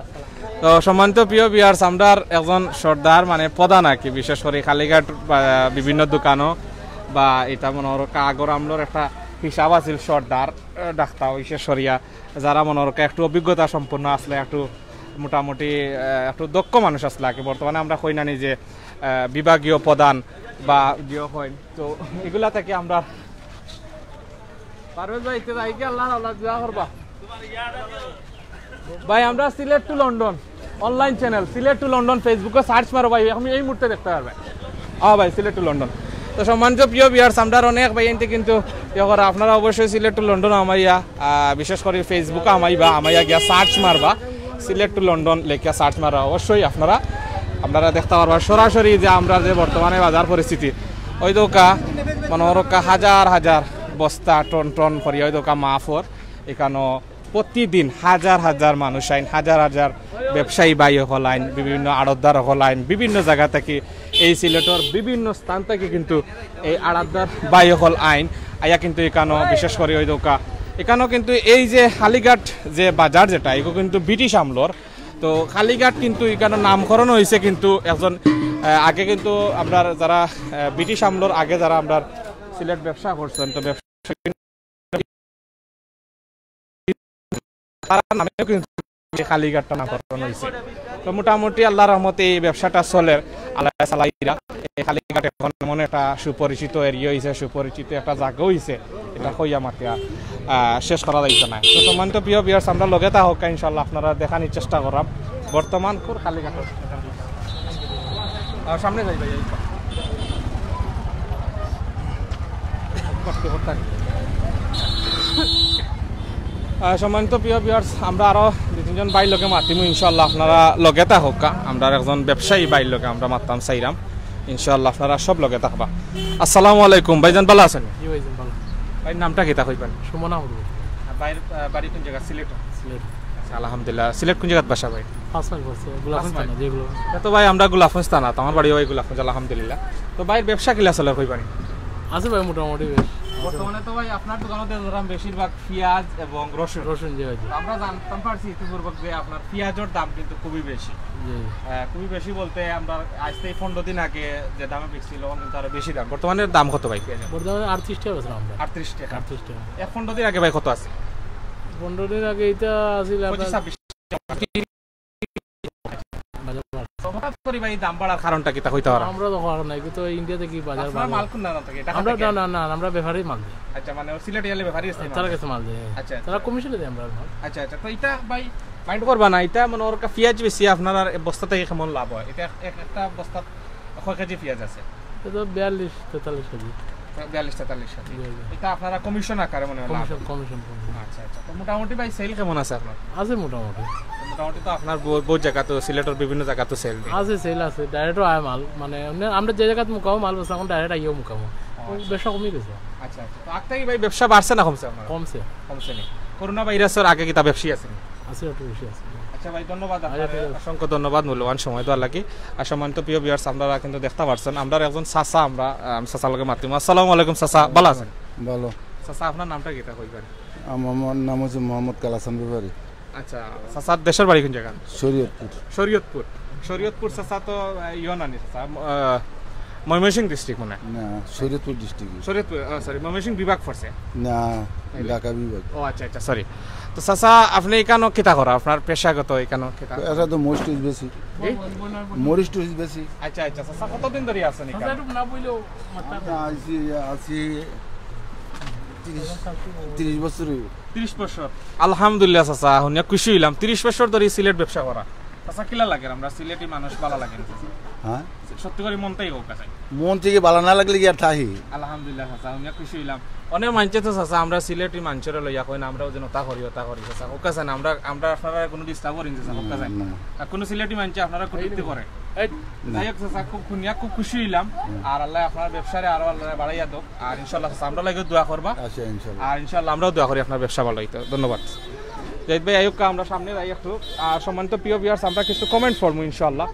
তো সম্মানিত প্রিয় viewers, আমরার একজন সর্দার মানে প্রধান আর কি, বিশেষ করি কালীঘাট বা বিভিন্ন দোকানো বা ইটা মনো করউক্কা আগর আমলর একটা হিসাব আছিল সর্দার, আহ, ডাক্তার, বিশেষ করিয়া যারা মনো করউক্কা একটু অভিজ্ঞতা সম্পন্ন আছলা, একটু মোটামুটি, আহ, একটু দক্ষ মানুষ আছলা আর কি। বর্তমানে আমরা কই না নি যে, আহ, বিভাগীয় প্রধান বা জিও কইন, তো ইগুলা থাকি আমরা পারভেজ ভাই, ইতে যাই কি আল্লাহর আল্লাহ দোয়া করবা। ভাই, আমরা Sylhet to London online channel, Sylhet to London Facebook-এ search মারো ভাই, এখন এই মুহূর্তে দেখতা পারবায়। হ্যাঁ ভাই, সিলেট to লন্ডন। তো সম্মানিত প্রিয় viewers, আমরার অনেক ভাইয়াইন্তে কিন্তু ইয়ে করা, আপনারা অবশ্যই সিলেট to লন্ডন হামাইয়া, আহ, বিশেষ করি Facebook-এ হামাইবা, হামাইয়া গিয়া search মারবা, সিলেট to লন্ডন লেখিয়া search মারবা অবশ্যই আপনারা, আপনারা দেখতা পারবা সরাসরি যে আমরার যে বর্তমানে বাজার পরিস্থিতি। ওই দোকা মনো করউক্কা হাজার হাজার বস্তা টন টন করিয়া ওই দোকা মাফর ইকানো প্রতিদিন হাজার হাজার মানুষ আইন, হাজার হাজার ব্যবসায়ী ভাই অকল আইন, বিভিন্ন আড়তদার অকল আইন, বিভিন্ন জাগা থাকি, এই সিলেটর বিভিন্ন স্থান থাকি কিন্তু এই আড়তদার ভাই অকল আইন, আইয়া কিন্তু ইকানো বিশেষ করি ওই দোকা, ইকানো কিন্তু এই যে কালীঘাট যে বাজার যেটা, ইগু কিন্তু ব্রিটিশ আমলর। তো কালীঘাট কিন্তু ইকানো নামকরণ অইছে কিন্তু একজন, আহ, আগে কিন্তু আমরার যারা, আহ, ব্রিটিশ আমলর আগে যারা আমরার সিলেট ব্যবসা করছইন, তো ব্যবসা তারার নামেও কিন্তু এই কালীঘাটটা নামকরণ অইছে। তো মোটামুটি আল্লাহর রহমতে এই ব্যবসাটা চলের, আল্লাহ চালাইরা। এই কালীঘাট এখন এমন একটা সুপরিচিত এরিয়া অইছে, সুপরিচিত একটা জাগা অইছে, ইটা কইয়া মাতিয়া, আহ, শেষ করা যাইতো নায়। তো সম্মানিত প্রিয় viewers, আমরা লগে থাকউক্কা ইনশাআল্লাহ, আপনারারে দেখানির চেষ্টা কররাম বর্তমান কুর কালীঘাট। আহ, সামনে যাই ভাই, এই। কষ্ট করতে। আহ, সম্মানিত প্রিয় viewers, আমরা আরো দুই তিনজন ভাইর লগে মাতিমু ইনশাআল্লাহ, আপনারা লগে থাকউক্কা। আমরার একজন ব্যবসায়ী ভাইর লগে আমরা মাততাম চাইরাম ইনশাআল্লাহ, আপনারা সব লগে থাকবা। আসসালামু আলাইকুম ভাইজান, ভালা আছইন? জি ভাইজান, ভালা। ভাইর নামটা কিতা কইবা নি? সুমন আহমদ ভাই। ভাইর, আহ, বাড়ি কুন জাগা? সিলেট? সিলেট। আচ্ছা, আলহামদুলিল্লাহ। সিলেট কুন জাগাত বাসা ভাইর? পাঁচ মাইল পড়ছে, গোলাপগঞ্জ পাঁচ মাইল। থানা, জি, গোলাপগঞ্জ। ইটা তো ভাই আমরা গোলাপগঞ্জ থানা, তো আমার বাড়িও ভাই গোলাপগঞ্জ, আলহামদুলিল্লাহ। তো ভাইর ব্যবসা কিলা চলের কইবা নি? আছে ভাই, মোটামুটি বেশ। বর্তমানে তো ভাই আপনার দোকানো দেখরাম বেশিরভাগ পিয়াজ এবং রসুন। রসুন, জি ভাই, জি। তো আমরা জানতাম পারছি ইতিপূর্বে যে আপনার পিয়াজর দাম কিন্তু খুবই বেশি। জি। আহ, খুবই বেশি বলতে আমরা আইজ থাকি পনরো দিন আগে যে দামে বিকছিল, অখন কিন্তু আরো বেশি দাম। বর্তমানে দাম কত ভাই পিয়াজর? বর্তমানে আটত্রিশ টেকা বেচরাম আমরা। আটত্রিশ টেকা। আটত্রিশ টেকা। এ পনরো দিন আগে ভাই কত আছিল? পনরো দিন আগে ইটা আছিল আপনার পঁচিশ ছাব্বিশ। বাজার বাড়ছে। তো হঠাৎ করি ভাই দাম বাড়ার কারণটা কিতা কইতা পারবা? আমরা তো কওয়ার নাই, কিন্তু ইন্ডিয়া থাকি বাজার আপনার বাড়ে। মাল কুন জাগা থাকি? ঢাকা আমরা, থাকি? না, না, না, আমরা ব্যাপারী মাল দেই। আচ্ছা, মানে সিলেটি আইলে ব্যাপারী আছে তারার মানে? কাছে মাল দেই, হ্যাঁ। আচ্ছা, আচ্ছা। তারা কমিশনে দেয় আমরার মাল। আচ্ছা, আচ্ছা। তো ইটা ভাই mind করবা না, ইটা মনো করউক্কা পিয়াজ বেচিয়া আপনারার বস্তা থাকি কেমন লাভ অয়? ইটা এক, এক, একটা বস্তাত কয় কেজি পিয়াজ আছে? ইটা তো বিয়াল্লিশ তেতাল্লিশ কেজি। বিয়াল্লিশ তেতাল্লিশ কেজি। জি, জি। ইটা আপনারা কমিশন আকারে মনে অয় লাভ? Commission, commission, commission. আচ্ছা, আচ্ছা। তো মোটামুটি ভাই সেল কেমন আছে আপনার? আছে মোটামুটি। তো মোটামুটি তো আপনার বউ-, বউত জাগাত, সিলেটর বিভিন্ন জাগাত সেল দেয়। আছে, সেল আছে। ডাইরেক্টও আয় মাল। মানে, এমনে আমরা যে জাগাত মুকামু মাল বেচি, অখন ডাইরেক্ট আইয়াও মুকামু। ও, আচ্ছা। ব্যবসা কমি গেছে। আচ্ছা, আচ্ছা। তো আগ থাকি ভাই ব্যবসা বাড়ছে না কমছে আপনার? কমছে। কমছে নি? করোনা ভাইরাসর আগে কিতা ব্যবসা আছিল নি? আছে, একটু বেশি আছে। আচ্ছা ভাই, ধন্যবাদ আচ্ছা, আপনারে, ঠিক আছে। অসংখ্য ধন্যবাদ মূল্যবান সময় দেওয়ার লাগি। আর সম্মানিত প্রিয় viewers, আপনারা কিন্তু দেখতা পারছইন, আমরার একজন চাচা, আমরা, আহ, চাচার লগে মাতিমু। আসসালামু আলাইকুম চাচা, ভালা আছইন? ভালো। চাচা, আপনার নামটা কিতা কইবা নি? আমার নাম অইছে মোহাম্মদ কালাচান ব্যাপারী। আচ্ছা, চাচার দেশর বাড়ি কুন জাগা? শরীয়তপুর। শরীয়তপুর। শরীয়তপুর চাচা তো, আহ, ইয়ো নানি চাচা, আহ, ময়মনসিংহ district মনে অয়। না, শরীয়তপুর district। শরীয়তপুর, আহ, sorry, ময়মনসিংহ বিভাগ পড়ছে। না, এই ঢাকা বিভাগ। ও আচ্ছা, আচ্ছা, sorry। তো চাচা, আপনে ইকানো কিতা করা? আপনার পেশাগত ইকানো কিতা? পেশা তো মরিচ টরিচ বেচি। জি? মরিচ টরিচ বেচি। আচ্ছা, আচ্ছা, চাচা, কতদিন ধরি আছইন ইকানো? আমি আইছি, আছি তিরিশ, তিরিশ বছর অইবো। তিরিশ বছর। আলহামদুলিল্লাহ চাচা, হুনিয়া খুশি অইলাম। তিরিশ বছর ধরি সিলেট ব্যবসা করা। চাচা, কিলা লাগের আমরা সিলেটি মানুষ ভালা লাগের নি চাচা? হ্যাঁ? সত্যি করি মন থাকি কউক্কা চাই। মন থাকি ভালা না লাগলে কি আর থাকি? আলহামদুলিল্লাহ চাচা, হুনিয়া খুশি অইলাম। অনেক মানষে তো চাচা, আমরা সিলেটি মানষরে লইয়া কইন, আমরা অউ যে অতা করি, অতা করি চাচা, কউক্কা চাই না, আমরা, আমরা আপনারারে কুনু disturb করি নি চাচা, কউক্কা চাই না। না। আর কুনু সিলেটি মানষে আপনারারে কটূক্তি করে? এই, না। যাই হোক চাচা, খুব হুনিয়া খুব খুশি অইলাম। হুম। আর আল্লায় আপনার ব্যবসারে আরো আল্লায় বাড়াইয়া দেউক। আর ইনশাআল্লাহ চাচা, আমরার লাগিও দোয়া করবা। আচ্ছা, ইনশাআল্লাহ। আর ইনশাআল্লাহ আমরাও দোয়া করি আপনার ব্যবসা ভালা অইতো। ধন্যবাদ। জাহিদ ভাই, আইউক্কা আমরা সামনে যাই একটু। আর সম্মানিত প্রিয় viewers, আমরা কিছু comment পড়মু ইনশাআল্লাহ।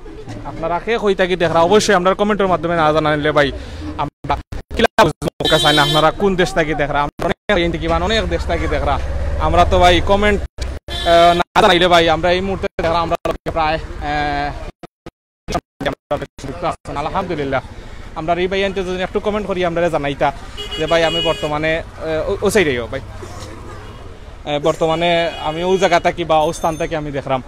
আপনারা কে কই থাকি দেখরা, অবশ্যই আমরার comment-র মাধ্যমে না জানাইলে ভাই, আমরা কিলা বুঝমু কউক্কা চাই না, আপনারা কুন দেশ থাকি দেখরা, আমরা অনেক ইন থাকি বা অনেক দেশ থাকি দেখরা। আমরা তো ভাই comment, আহ, না জানাইলে ভাই, আমরা এই মুহূর্তে দেখরা, আমরা প্রায়, আহ, আলহামদুলিল্লাহ। আমরা এই ভাইয়াইন্তে যদি একটু কমেন্ট করি, আমরা জানাইতা যে ভাই, আমি বর্তমানে, আহ, ও, ও সাইডেও ভাই, আহ, বর্তমানে আমি ওই জায়গা থাকি বা ওই স্থান থাকি আমি দেখলাম।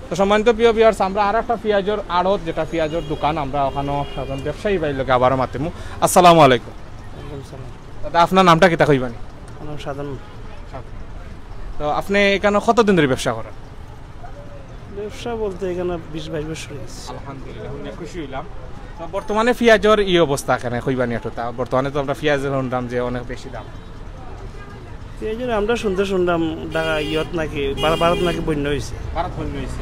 তো সম্মানিত প্রিয় ভিউয়ার্স, আমরা আর একটা পিঁয়াজর আড়ত, যেটা পিঁয়াজর দোকান, আমরা ওখানে একজন ব্যবসায়ী ভাইর লগে আবারও মাতিমু। আসসালামু আলাইকুম। ওয়ালাইকুম সালাম। দাদা, আপনার নামটা কিতা কইবানি? আমার নাম সাধন। তো আপনি এখানে কতদিন ধরে ব্যবসা করেন? ব্যবসা বলতে এখানে বিশ বাইশ বছর হয়ে গেছে। আলহামদুলিল্লাহ, শুনে খুশি হইলাম। তো বর্তমানে পিঁয়াজর ই অবস্থা কেনে কইবানি একটু? তা বর্তমানে তো আমরা পিঁয়াজ শুনলাম যে অনেক বেশি দাম। এই যে আমরা শুনতে শুনলাম ঢাকা ইয়ত নাকি ভার-, ভারত নাকি বন্যা হয়েছে। ভারত বন্যা হয়েছে,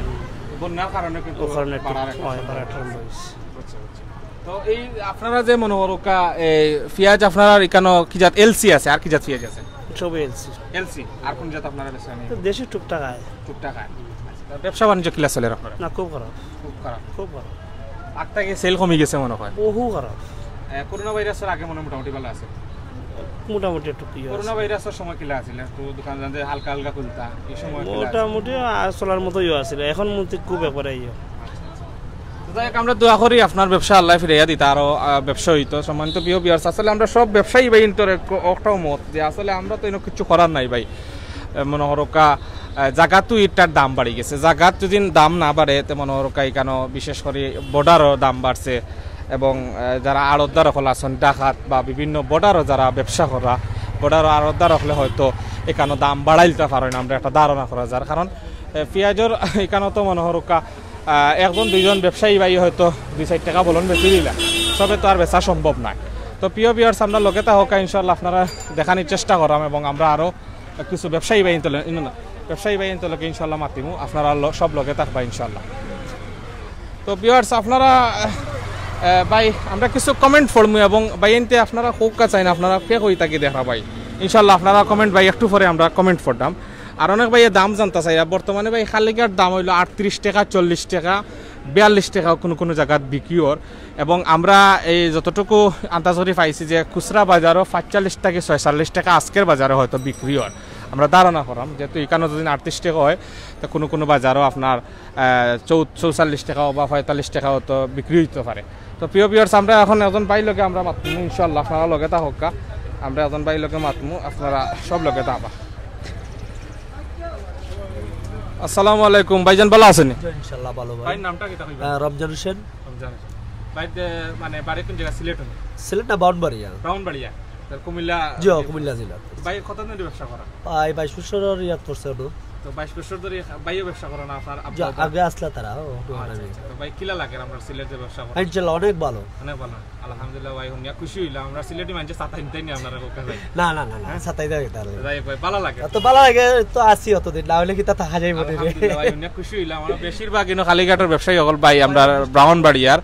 বন্যার কারণে কিন্তু ও কারণে একটু বাড়ার একটা হয়, সম্ভাবনা বাড়ার একটা আছে। সম্ভাবনা হয়েছে। আচ্ছা, আচ্ছা। তো এই আপনারা যে মনে করুক্কা, এই পিঁয়াজ আপনারা এখানে কি জাত এলসি আছে, আর কি জাত পিঁয়াজ আছে? সবই এলসি। এলসি, আর কোন জাত আপনারা বেশি আনি? তো দেশি টুকটাক আয়। টুকটাক আয়। আচ্ছা, তো ব্যবসা বাণিজ্য কিলা চলে আপনারা? না, খুব খারাপ। খুব খারাপ। খুব খারাপ। আগ থেকে সেল কমে গেছে মনে হয়। বহু খারাপ। এ, করোনা ভাইরাসের আগে মনে হয় মোটামুটি ভালো আছে। মোটামুটি একটু ইয়ে আছে। করোনা ভাইরাসের সময় কিলা আছিল? একটু দোকান জানতে হালকা হালকা খুলতা, এই সময় কিলা আছিল? মোটামুটি, আ, চলার মতোই আছিল, এখন মধ্যে খুব একবারে ইয়ে। তো যাই হোক, আমরা দোয়া করি আপনার ব্যবসা আল্লাহ ফিরাইয়া দিতা, আরো, আহ, ব্যবসা হইতো। সম্মানিত প্রিয় ভিউয়ার্স, আসলে আমরা সব ব্যবসায়ী ভাইয়াইন্তর এক-, একটাও মত যে আসলে আমরা তো এনে কিছু করার নাই ভাই। এ, মনে করুক্কা, আহ, জাগাত তো ইটার দাম বাড়ি গেছে, জাগাত যদি দাম না বাড়ে, তে মনে করুক্কা এখানে বিশেষ করে বর্ডারও দাম বাড়ছে, এবং, আহ, যারা আড়তদার অকল আছেন ঢাকাত বা বিভিন্ন বর্ডারও যারা ব্যবসা করা, বর্ডারও আড়তদার অকলে হয়তো এখানে দাম বাড়াইলতা পারেন, আমরা একটা ধারণা করা যার। কারণ, এ, পিঁয়াজর এখানে তো মনে করুক্কা, আহ, একজন দুইজন ব্যবসায়ী ভাই হয়তো দুই চাইর টেকা বলন বেশি দিলা, সবে তো আর বেচা সম্ভব নয়। তো প্রিয় ভিউয়ার্স, আমরা লগে থাকউক্কা, ইনশাআল্লাহ আপনারা দেখানির চেষ্টা করাম এবং আমরা আরো কিছু ব্যবসায়ী ভাইয়াইন্তর লগে, ইনো না, ব্যবসায়ী ভাইয়াইন্তর লগে ইনশাআল্লাহ মাতিমু, আপনারা ল-, সব লগে থাকবা ইনশাআল্লাহ। তো ভিউয়ার্স, আপনারা, আহ, ভাই, আমরা কিছু কমেন্ট পড়মু এবং ভাইয়াইন্তে আপনারা কউক্কা চাইন, আপনারা কে কই থাকি দেখরা ভাই, ইনশাআল্লাহ আপনারা কমেন্ট ভাই একটু পরে আমরা কমেন্ট পড়তাম। আর অনেক ভাইয়ে দাম জানতা চাইরা, বর্তমানে ভাই কালিকার দাম হইলো আটত্রিশ টেকা, চল্লিশ টেকা, বিয়াল্লিশ টেকা কোনো কোনো জাগাত বিক্রি অর। এবং আমরা এই যতটুকু আন্দাজ করি পাইছি যে খুচরা বাজারও পাঁচচল্লিশ থাকি ছয়চল্লিশ টেকা আজকের বাজারে হয়তো বিক্রি অর। আমরা ধারণা করাম, যেহেতু এখানে যদি আটত্রিশ টেকা হয়, তো কোনো কোনো বাজারও আপনার, আহ, চৌ-, চৌচল্লিশ টেকাও বা পঁয়তাল্লিশ টেকাও তো বিক্রি হইতে পারে। তো প্রিয় ভিউয়ার্স, আমরা এখন একজন ভাই লগে আমরা মাতমু, ইনশাআল্লাহ আপনারা লগে থাকউক্কা, আমরা একজন ভাই লগে মাতমু, আপনারা সব লগে থাকবা। আসসালামু আলাইকুম ভাইজান, ভালা আছইন? জি, ইনশাআল্লাহ ভালা ভাই। ভাইর নামটা কিতা কইবা? আহ, রমজান হোসেন। রমজান হোসেন। ভাই, এ, মানে বাড়ি কোন জাগা? সিলেট নি? সিলেট না, ব্রাহ্মণবাড়িয়া। ব্রাহ্মণবাড়িয়া। তার কুমিল্লা? জি, কুমিল্লা জেলা। ভাই, কতদিন ধরি ব্যবসা করা? প্রায় বাইশ বছর ইয়াত পড়ছে অনো। তো বাইশ বছর ধরি ভাইও ব্যবসা করে না আপনার জি, আব্বা? আগে আসলা তারা, ও, ও, আচ্ছা, আগে। আচ্ছা। তো ভাই, কিলা লাগে আমরা সিলেট যে ব্যবসা করা? ইনশাআল্লাহ, অনেক ভালো। অনেক ভালো। আলহামদুলিল্লাহ ভাই, হুনিয়া খুশি হইলাম। আমরা সিলেটি মানষে ছাতা নিতাই নি আপনারা কউক্কা ভাই। না, না, না, না, হ্যাঁ? ছাতাই দেয় তাহলে। যাই হোক ভাই, ভালা লাগে। তো ভালা লাগে, তো আছি অতদিন, না হইলে কিতা থাকা যাইবো নি রে? আলহামদুলিল্লাহ ভাই, হুনিয়া খুশি হইলাম। আমরা বেশিরভাগ ইনো কালিকাটর ব্যবসায়ী অকল ভাই, আমরা ব্রাহ্মণবাড়িয়ার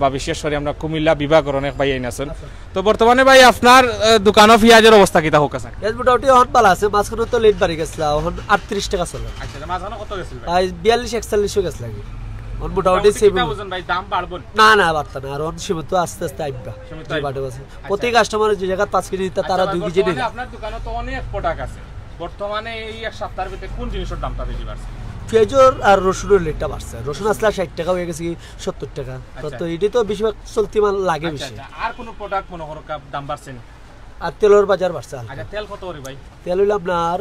বা বিশেষ করি আমরা কুমিল্লা বিভাগর অনেক ভাইয়াইন আছইন। আচ্ছা। তো বর্তমানে ভাই আপনার, আহ, দোকানো পিঁয়াজর অবস্থা কিতা কউক্কা চাইন? পিঁয়াজ মোটামুটি অখন ভালা আছে, মাঝখানে তো লেট বাড়ি গেছলা, অখন আটত্রিশ টেকা চলে। আচ্ছা, আচ্ছা, মাঝখানে কত গেছিল ভাই? ভাই বিয়াল্লিশ একচল্লিশও গেছলাগি। অখন মোটামুটি মোটামুটি সেম। কিতা বুঝইন ভাই, দাম বাড়বো নি? না, না, বাড়তা না, আর অখন সীমিত আস্তে আস্তে আইবা। সীমিত যে আইবা। বাড়ে আছে। আচ্ছা। প্রতি কাস্টমারে যে জাগাত পাঁচ কেজি নিতা, তারা আচ্ছা ভাই, দুই কেজি বর্তমানে নিবা। আপনার দোকানো তো অনেক প্রোডাক্ট আছে, বর্তমানে এই এক সপ্তাহের ভিতরে কোন জিনিসের দামটা বেশি বাড়ছে? পিঁয়াজর আর রসুনর রেটটা বাড়ছে। রসুন আসলে ষাইট টেকা হয়ে গেছে কি সত্তর টেকা। তো, আচ্ছা। তো এটা তো বেশিরভাগ চলতি মাল লাগে আচ্ছা, বেশি। আচ্ছা। আর কোনো প্রোডাক্ট মনে করো কা-, দাম বাড়ছে নি? আর তেলর বাজার বাড়ছে হালকা। আচ্ছা, তেল কত করি ভাই? তেল হইলো আপনার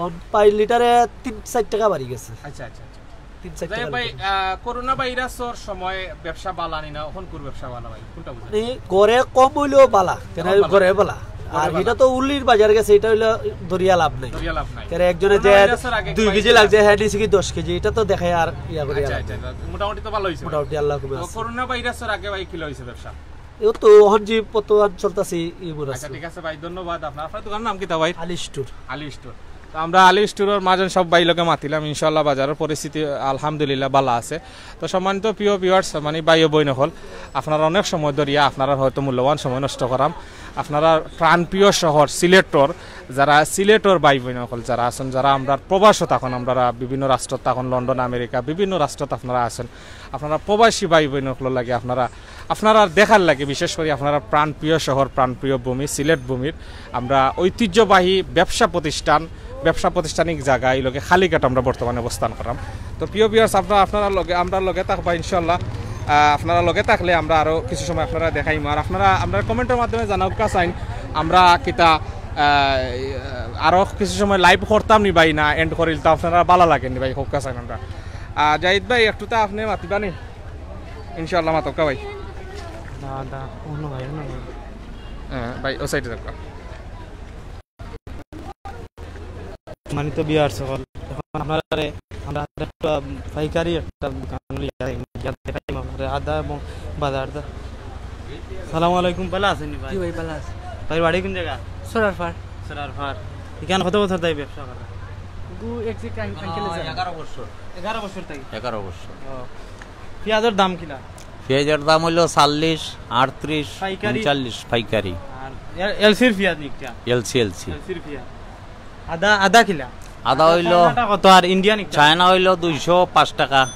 অন-, পার লিটারে তিন চাইর টেকা বাড়ি গেছে। আচ্ছা, আচ্ছা, আচ্ছা। তিন চাইর যাই টেকা হোক ভাই, লিটার। আহ, করোনা ভাইরাসর সময় ব্যবসা ভালা নি না, অখন কুন ব্যবসা ভালা ভাই? কোনটা বুঝলেন? এই ঘরে কম হইলেও ভালা, কেন কম ভালা। ঘরে ভালা। ঘরে আর ভালা। এটা তো উল্লির বাজার গেছে, এটা হইলো ধরিয়া লাভ নাই। ধরিয়া লাভ নাই। কেন একজনে করোনা যে ভাইরাসর আগে দুই ভাই কেজি ছিল। লাগছে, হ্যাঁ, নিছে কি দশ কেজি, এটা তো দেখায় আর ইয়া করে আচ্ছা, আর আচ্ছা, আচ্ছা। মোটামুটি তো ভালা হইছে ভাই। মোটামুটি আল্লাহ হুকুমে তো আছে। করোনা ভাইরাসর আগে ভাই কিলা হইছে ব্যবসা? ও তো অখন যে বর্তমান চলতেছে এই আচ্ছা, ঠিক আছে ভাই, ধন্যবাদ আপনার। আপনার দোকানের নাম কিতা ভাই? আলী স্টোর। আলী স্টোর। তো আমরা আলী স্টোরর মাঝে সব ভাই লগে মাতিলাম, ইনশাআল্লাহ বাজারর পরিস্থিতি আলহামদুলিল্লাহ ভালা আছে। তো সম্মানিত প্রিয় ভিউয়ার্স, মানে ভাই ও বইন অকল, আপনারা অনেক সময় ধরিয়া আপনারা হয়তো মূল্যবান সময় নষ্ট করাম। আপনারা প্রাণপ্রিয় শহর সিলেটর, যারা সিলেটর ভাই বইন অকল যারা আছইন, যারা আমরার প্রবাসো থাকইন, আমরারা বিভিন্ন রাষ্ট্রত থাকইন, লন্ডন, আমেরিকা, বিভিন্ন রাষ্ট্রত আপনারা আছইন, আপনারা প্রবাসী ভাই বইন অকলর লাগি আপনারা, আপনারা দেখার লাগি, বিশেষ করি আপনারা প্রাণপ্রিয় শহর, প্রাণপ্রিয় ভূমি, সিলেট ভূমির আমরা ঐতিহ্যবাহী ব্যবসা প্রতিষ্ঠান, ব্যবসা প্রতিষ্ঠানিক জাগা, এই লগে কালিকাট আমরা বর্তমানে অবস্থান করাম। তো প্রিয় ভিউয়ার্স, আপনারা, আপনারা লগে, আমরার লগে থাকবা ইনশাআল্লাহ। আহ, আপনারা লগে থাকলে আমরা আরো কিছু সময় আপনারা দেখাইমু। আর আপনারা আমরা কমেন্টর মাধ্যমে জানাউক্কা চাইন, আমরা কিতা, আহ, আরো কিছু সময় লাইভ করতাম নি ভাই, না এন্ড করিলতাম, আপনারা ভালা লাগে নি ভাই, কউক্কা চাইন আমরা। আহ, জাহিদ ভাই, একটু তা আপনে মাতিবা নি? ইনশাআল্লাহ, মাতউক্কা ভাই। না, না, অন্য ভাই, অন্য ভাই। হ্যাঁ, ভাই, ও সাইডে থাকবা। সম্মানিত ভিউয়ার্স সকল, এখন আপনারারে আমরা একটা পাইকারি একটা দোকান লইয়া যাই, গিয়া দেখাইমু আপনারারে আদা এবং বাজার দা। সালামু আলাইকুম, ভালা আছইন নি ভাই? জি ভাই, ভালা আছি। ভাই, বাড়ি কোন জাগা? সরারপাড়। সরারপাড়। ইখান কত বছর থাকি ব্যবসা কররা? গু একজ্যাক্ট আঙ্কেলে জানে। এগারো বছর। এগারো বছর থাকি? এগারো বছর। ও। পিয়াজর দাম কিলা? পিয়াজর দাম অইলো চল্লিশ, আটত্রিশ, পাইকারি? পঁয়তাল্লিশ পাইকারি। আর এল-, এলসির পিয়াজ নি একটা? LC, LC. এলসির পিয়াজ। আদা, আদা কিলা? আদা অইলো চায়নাটা কত আর ইন্ডিয়ান একটা? চায়না অইলো দুইশো পাঁচ টাকা,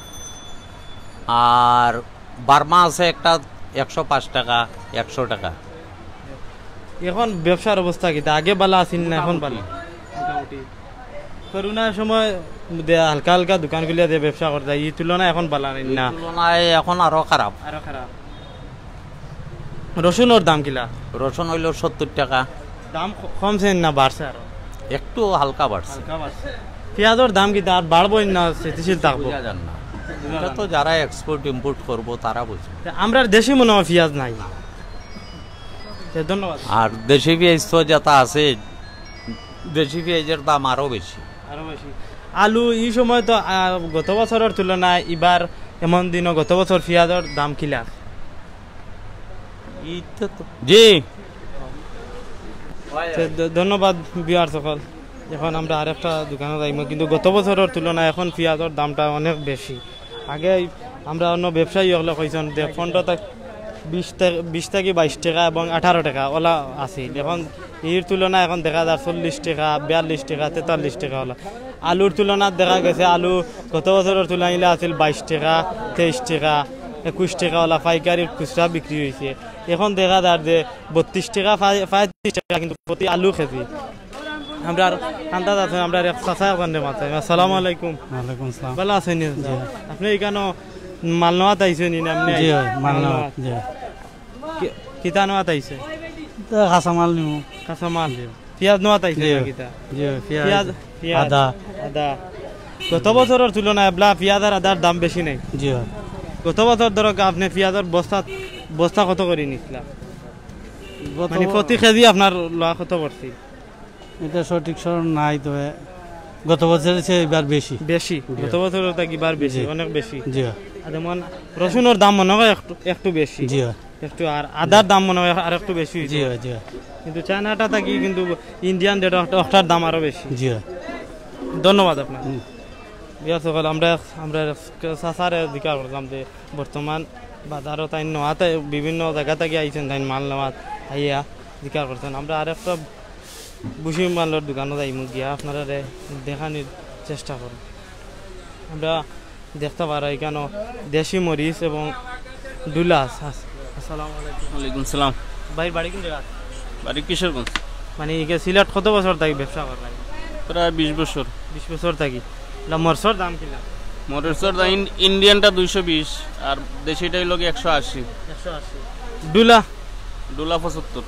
আর বার্মা আছে একটা একশো পাঁচ টাকা, একশো টাকা। এখন ব্যবসার অবস্থা কিতা? আগে ভালা আছিল না, এখন ভালা? মোটামুটি। করোনার সময় দে হালকা হালকা দোকান খুলিয়া দে ব্যবসা করতা, ই তুলনায় এখন ভালা নাই না? ই তুলনায় এখন আরো খারাপ। আরো খারাপ। রসুনর দাম কিলা? রসুন অইলো সত্তর টাকা। দাম ক-, কমছে না বাড়ছে আরো? একটু হালকা বাড়ছে। হালকা বাড়ছে। পিয়াজর দাম কিতা আর বাড়বো না স্থিতিশীল থাকবো? বুঝা যার না। বুঝা এটা যার তো না। যারা এক্সপোর্ট ইম্পোর্ট করবো তারা বুঝবো। তে আমরার দেশি মনে হয় পিয়াজ নাই। তে ধন্যবাদ। আর দেশি পিয়াজ তো যেটা আছে, দেশি পিয়াজর দাম আরো বেশি। আরো বেশি। আলু ই সময় তো, আহ, গত বছরর তুলনায় ইবার এমন দিনও গত বছর পিয়াজর দাম কিলা? এইটা তো জি। তে ধ-, ধন্যবাদ ভিউয়ার সকল। এখন আমরা আরেকটা দোকানো যাইমু, কিন্তু গত বছরর তুলনায় এখন পিয়াজর দামটা অনেক বেশি। আগে আমরা অন্য ব্যবসায়ী অকলে কইছইন যে পনেরো টাকা, বিশ টাকা, বিশ টাকা বাইশ টাকা এবং আঠারো টাকা ওলা আছিল। এখন এর তুলনায় এখন দেখা যার চল্লিশ টাকা, বিয়াল্লিশ টাকা, তেতাল্লিশ টাকা ওলা। আলুর তুলনাত দেখা গেছে আলু গত বছরর তুলনায় আছিল বাইশ টাকা, তেইশ টাকা, একুশ টাকা ওলা পাইকারি খুচরা বিক্রি হইছে। এখন দেখা যার যে বত্রিশ টাকা, পঁয়-, পঁয়ত্রিশ টাকা কিন্তু প্রতি আলু কেজি। আমরা আর আন্দাজ আছে, আমরা আর এক চাচা ওখানে মাথায়। আসসালামু আলাইকুম। ওয়ালাইকুম আসসালাম। ভালা আছইন নি? জি। আপনে ইখানো মাল নেওয়াত আইছইন নি? আপনে জি, আইছইন? মাল মাল নেওয়াত, নেওয়াত। জি। কি-, কিতা নেওয়াত আইছইন? তো কাঁচা মাল নিমু। কাঁচা মাল? জি। পিয়াজ নেওয়াত আইছইন জি। না কিতা? জি, পিয়াজ, পিয়াজ, পিয়াজ, আদা। আদা। গত বছরর তুলনায় এবলা পিয়াজ আর আদার দাম বেশি নাই? জি। গত বছর ধরো আপনে পিয়াজর বস্তা, বস্তা কত করি নিছলা? গত মানে ব- প্রতি কেজি আপনার লওয়া কত পড়ছে? এটা সঠিক স্মরণ নাই, তবে গত বছরের চেয়ে এবার বেশি। বেশি? জি। গত বছর থাকি এবার বেশি, জি। অনেক বেশি। জি। আর যেমন রসুনর দাম মনে হয় একটু, একটু বেশি। জি। একটু আর আদার দাম মনে হয় আর একটু বেশি হইতো। জি, জি। কিন্তু চায়নাটা থাকি কিন্তু ইন্ডিয়ান রেট অকটার দাম আরো বেশি। জি। ধন্যবাদ আপনার। হুম। বিয়ার সকল আমরা, আমরা চাচারে জিকার করলাম যে বর্তমান বাজারো তাইন নেওয়াত বিভিন্ন জাগা থাকি আইছইন, তাইন মাল নেওয়াত আইয়া জিকার করছইন। আমরা আরেকটা ভুসি মালর দোকানো যাইমু, গিয়া আপনারারে দেখানির চেষ্টা করমু। আমরা দেখতা পারা ইখানো দেশি মরিচ এবং ডুলা আছে। আস-, আসসালামু আলাইকুম। ওয়ালাইকুম সালাম। ভাই, বাড়ি কোন জাগা? বাড়ি কিশোরগঞ্জ। মানে, ইগে সিলেট কত বছর থাকি ব্যবসা কররা? প্রায় বিশ বছর। বিশ বছর থাকি। লা, মরিচর দাম কিলা? মরিচর দাম ইন-, ইন্ডিয়ানটা দুইশো বিশ, আর দেশিটা অইলো গি একশো আশি। একশো আশি। ডুলা? ডুলা পঁচাত্তর।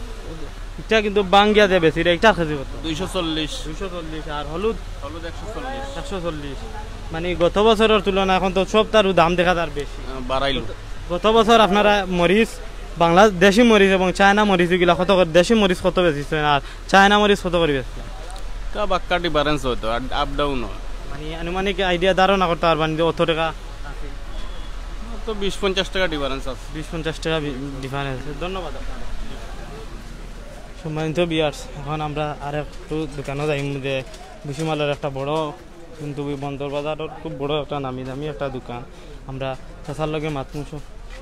ইটা কিন্তু বাঙ্গিয়া যে বেশি, ইটা কেজি কত? দুইশো চল্লিশ। দুইশো চল্লিশ। আর হলুদ? হলুদ একশো চল্লিশ। একশো চল্লিশ। মানে, গত বছরর তুলনায় এখন তো সবতারও দাম দেখা যার বেশি। আহ, বাড়াইলো। গত বছর আপনারা মরিচ, বাংলাদেশি মরিচ এবং চায়না মরিচ, এগুলা কত করে, দেশি মরিচ কত বেচছইন আর চায়না মরিচ কত করি বেচছইন? তা বাক্কা ডিফারেন্স হয়তো, আর আপ ডাউন হয়। মানে, আনুমানিক আইডিয়া, ধারণা করতা পারবা নি যে অত টাকা আছে? তো বিশ পঞ্চাশ টাকা ডিফারেন্স আছে। বিশ পঞ্চাশ টাকা বি-, ডিফারেন্স। ধন্যবাদ আপনারে। সম্মানিত ভিউয়ার্স, এখন আমরা আর একটু দোকানো যাইমু যে ভুসি মালর একটা বড়, কিন্তু ওই বন্দর বাজারর খুব বড় একটা নামি দামি একটা দোকান। আমরা চাচার লগে মাতমু,